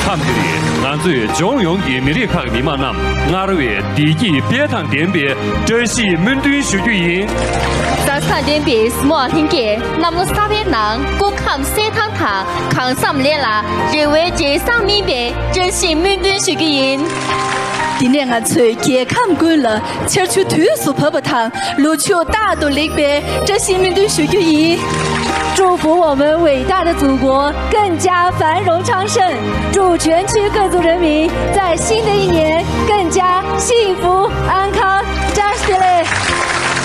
མཚམས་འདིར་ང་ཚོས་ལྗོངས་ཡོངས་ཀྱི་མི་རིགས་ཁག་གི་མི་དམངས་རྣམས་སྔར་བས་བདེ་སྐྱིད་དཔལ་དང་ལྡན་པའི་བཀྲ་ཤིས་སྨོན་འདུན་ཞུ་རྒྱུ་ཡིན། ཟ་ཁང་འདོན་པའི་གཟིགས་མོ་བ་ལྷན་རྒྱས། གནམ་ལོ་གསར་པའི་ནང་སྐུ་ཁམས་གསལ་ཐང་དང་གང་བསམ་ལས་ལ་རེ་བའི་རྒྱལ་བཟང་སྨིན་པའི་བཀྲ་ཤིས་སྨོན་འདུན་ཞུ་རྒྱུ་ཡིན། འདི་ནས་ང་ཚོས་རྒྱལ་ཁམས་ཀུན་ལ་ཆར་ཆུ་དུས་སུ་བབས་པ་དང་། ལོ་ཕྱུགས་རྟག་ཏུ་ལེགས་པའི་བཀྲ་ཤིས་སྨོན་འདུན་ཞུ་རྒྱུ་ཡིན། 祝福我们伟大的祖国更加繁荣昌盛，祝全区各族人民在新的一年更加幸福安康。བཀྲ་ཤིས་བདེ་ལེགས།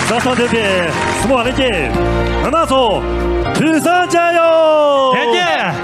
ཟ་ཁང་འདོན་པའི་གཟིགས་མོ་བ་ལྷན་རྒྱས། ང་རང་ཚོ་དུས་བཟང་བཅའ་ཡོད། ལྷན་རྒྱས།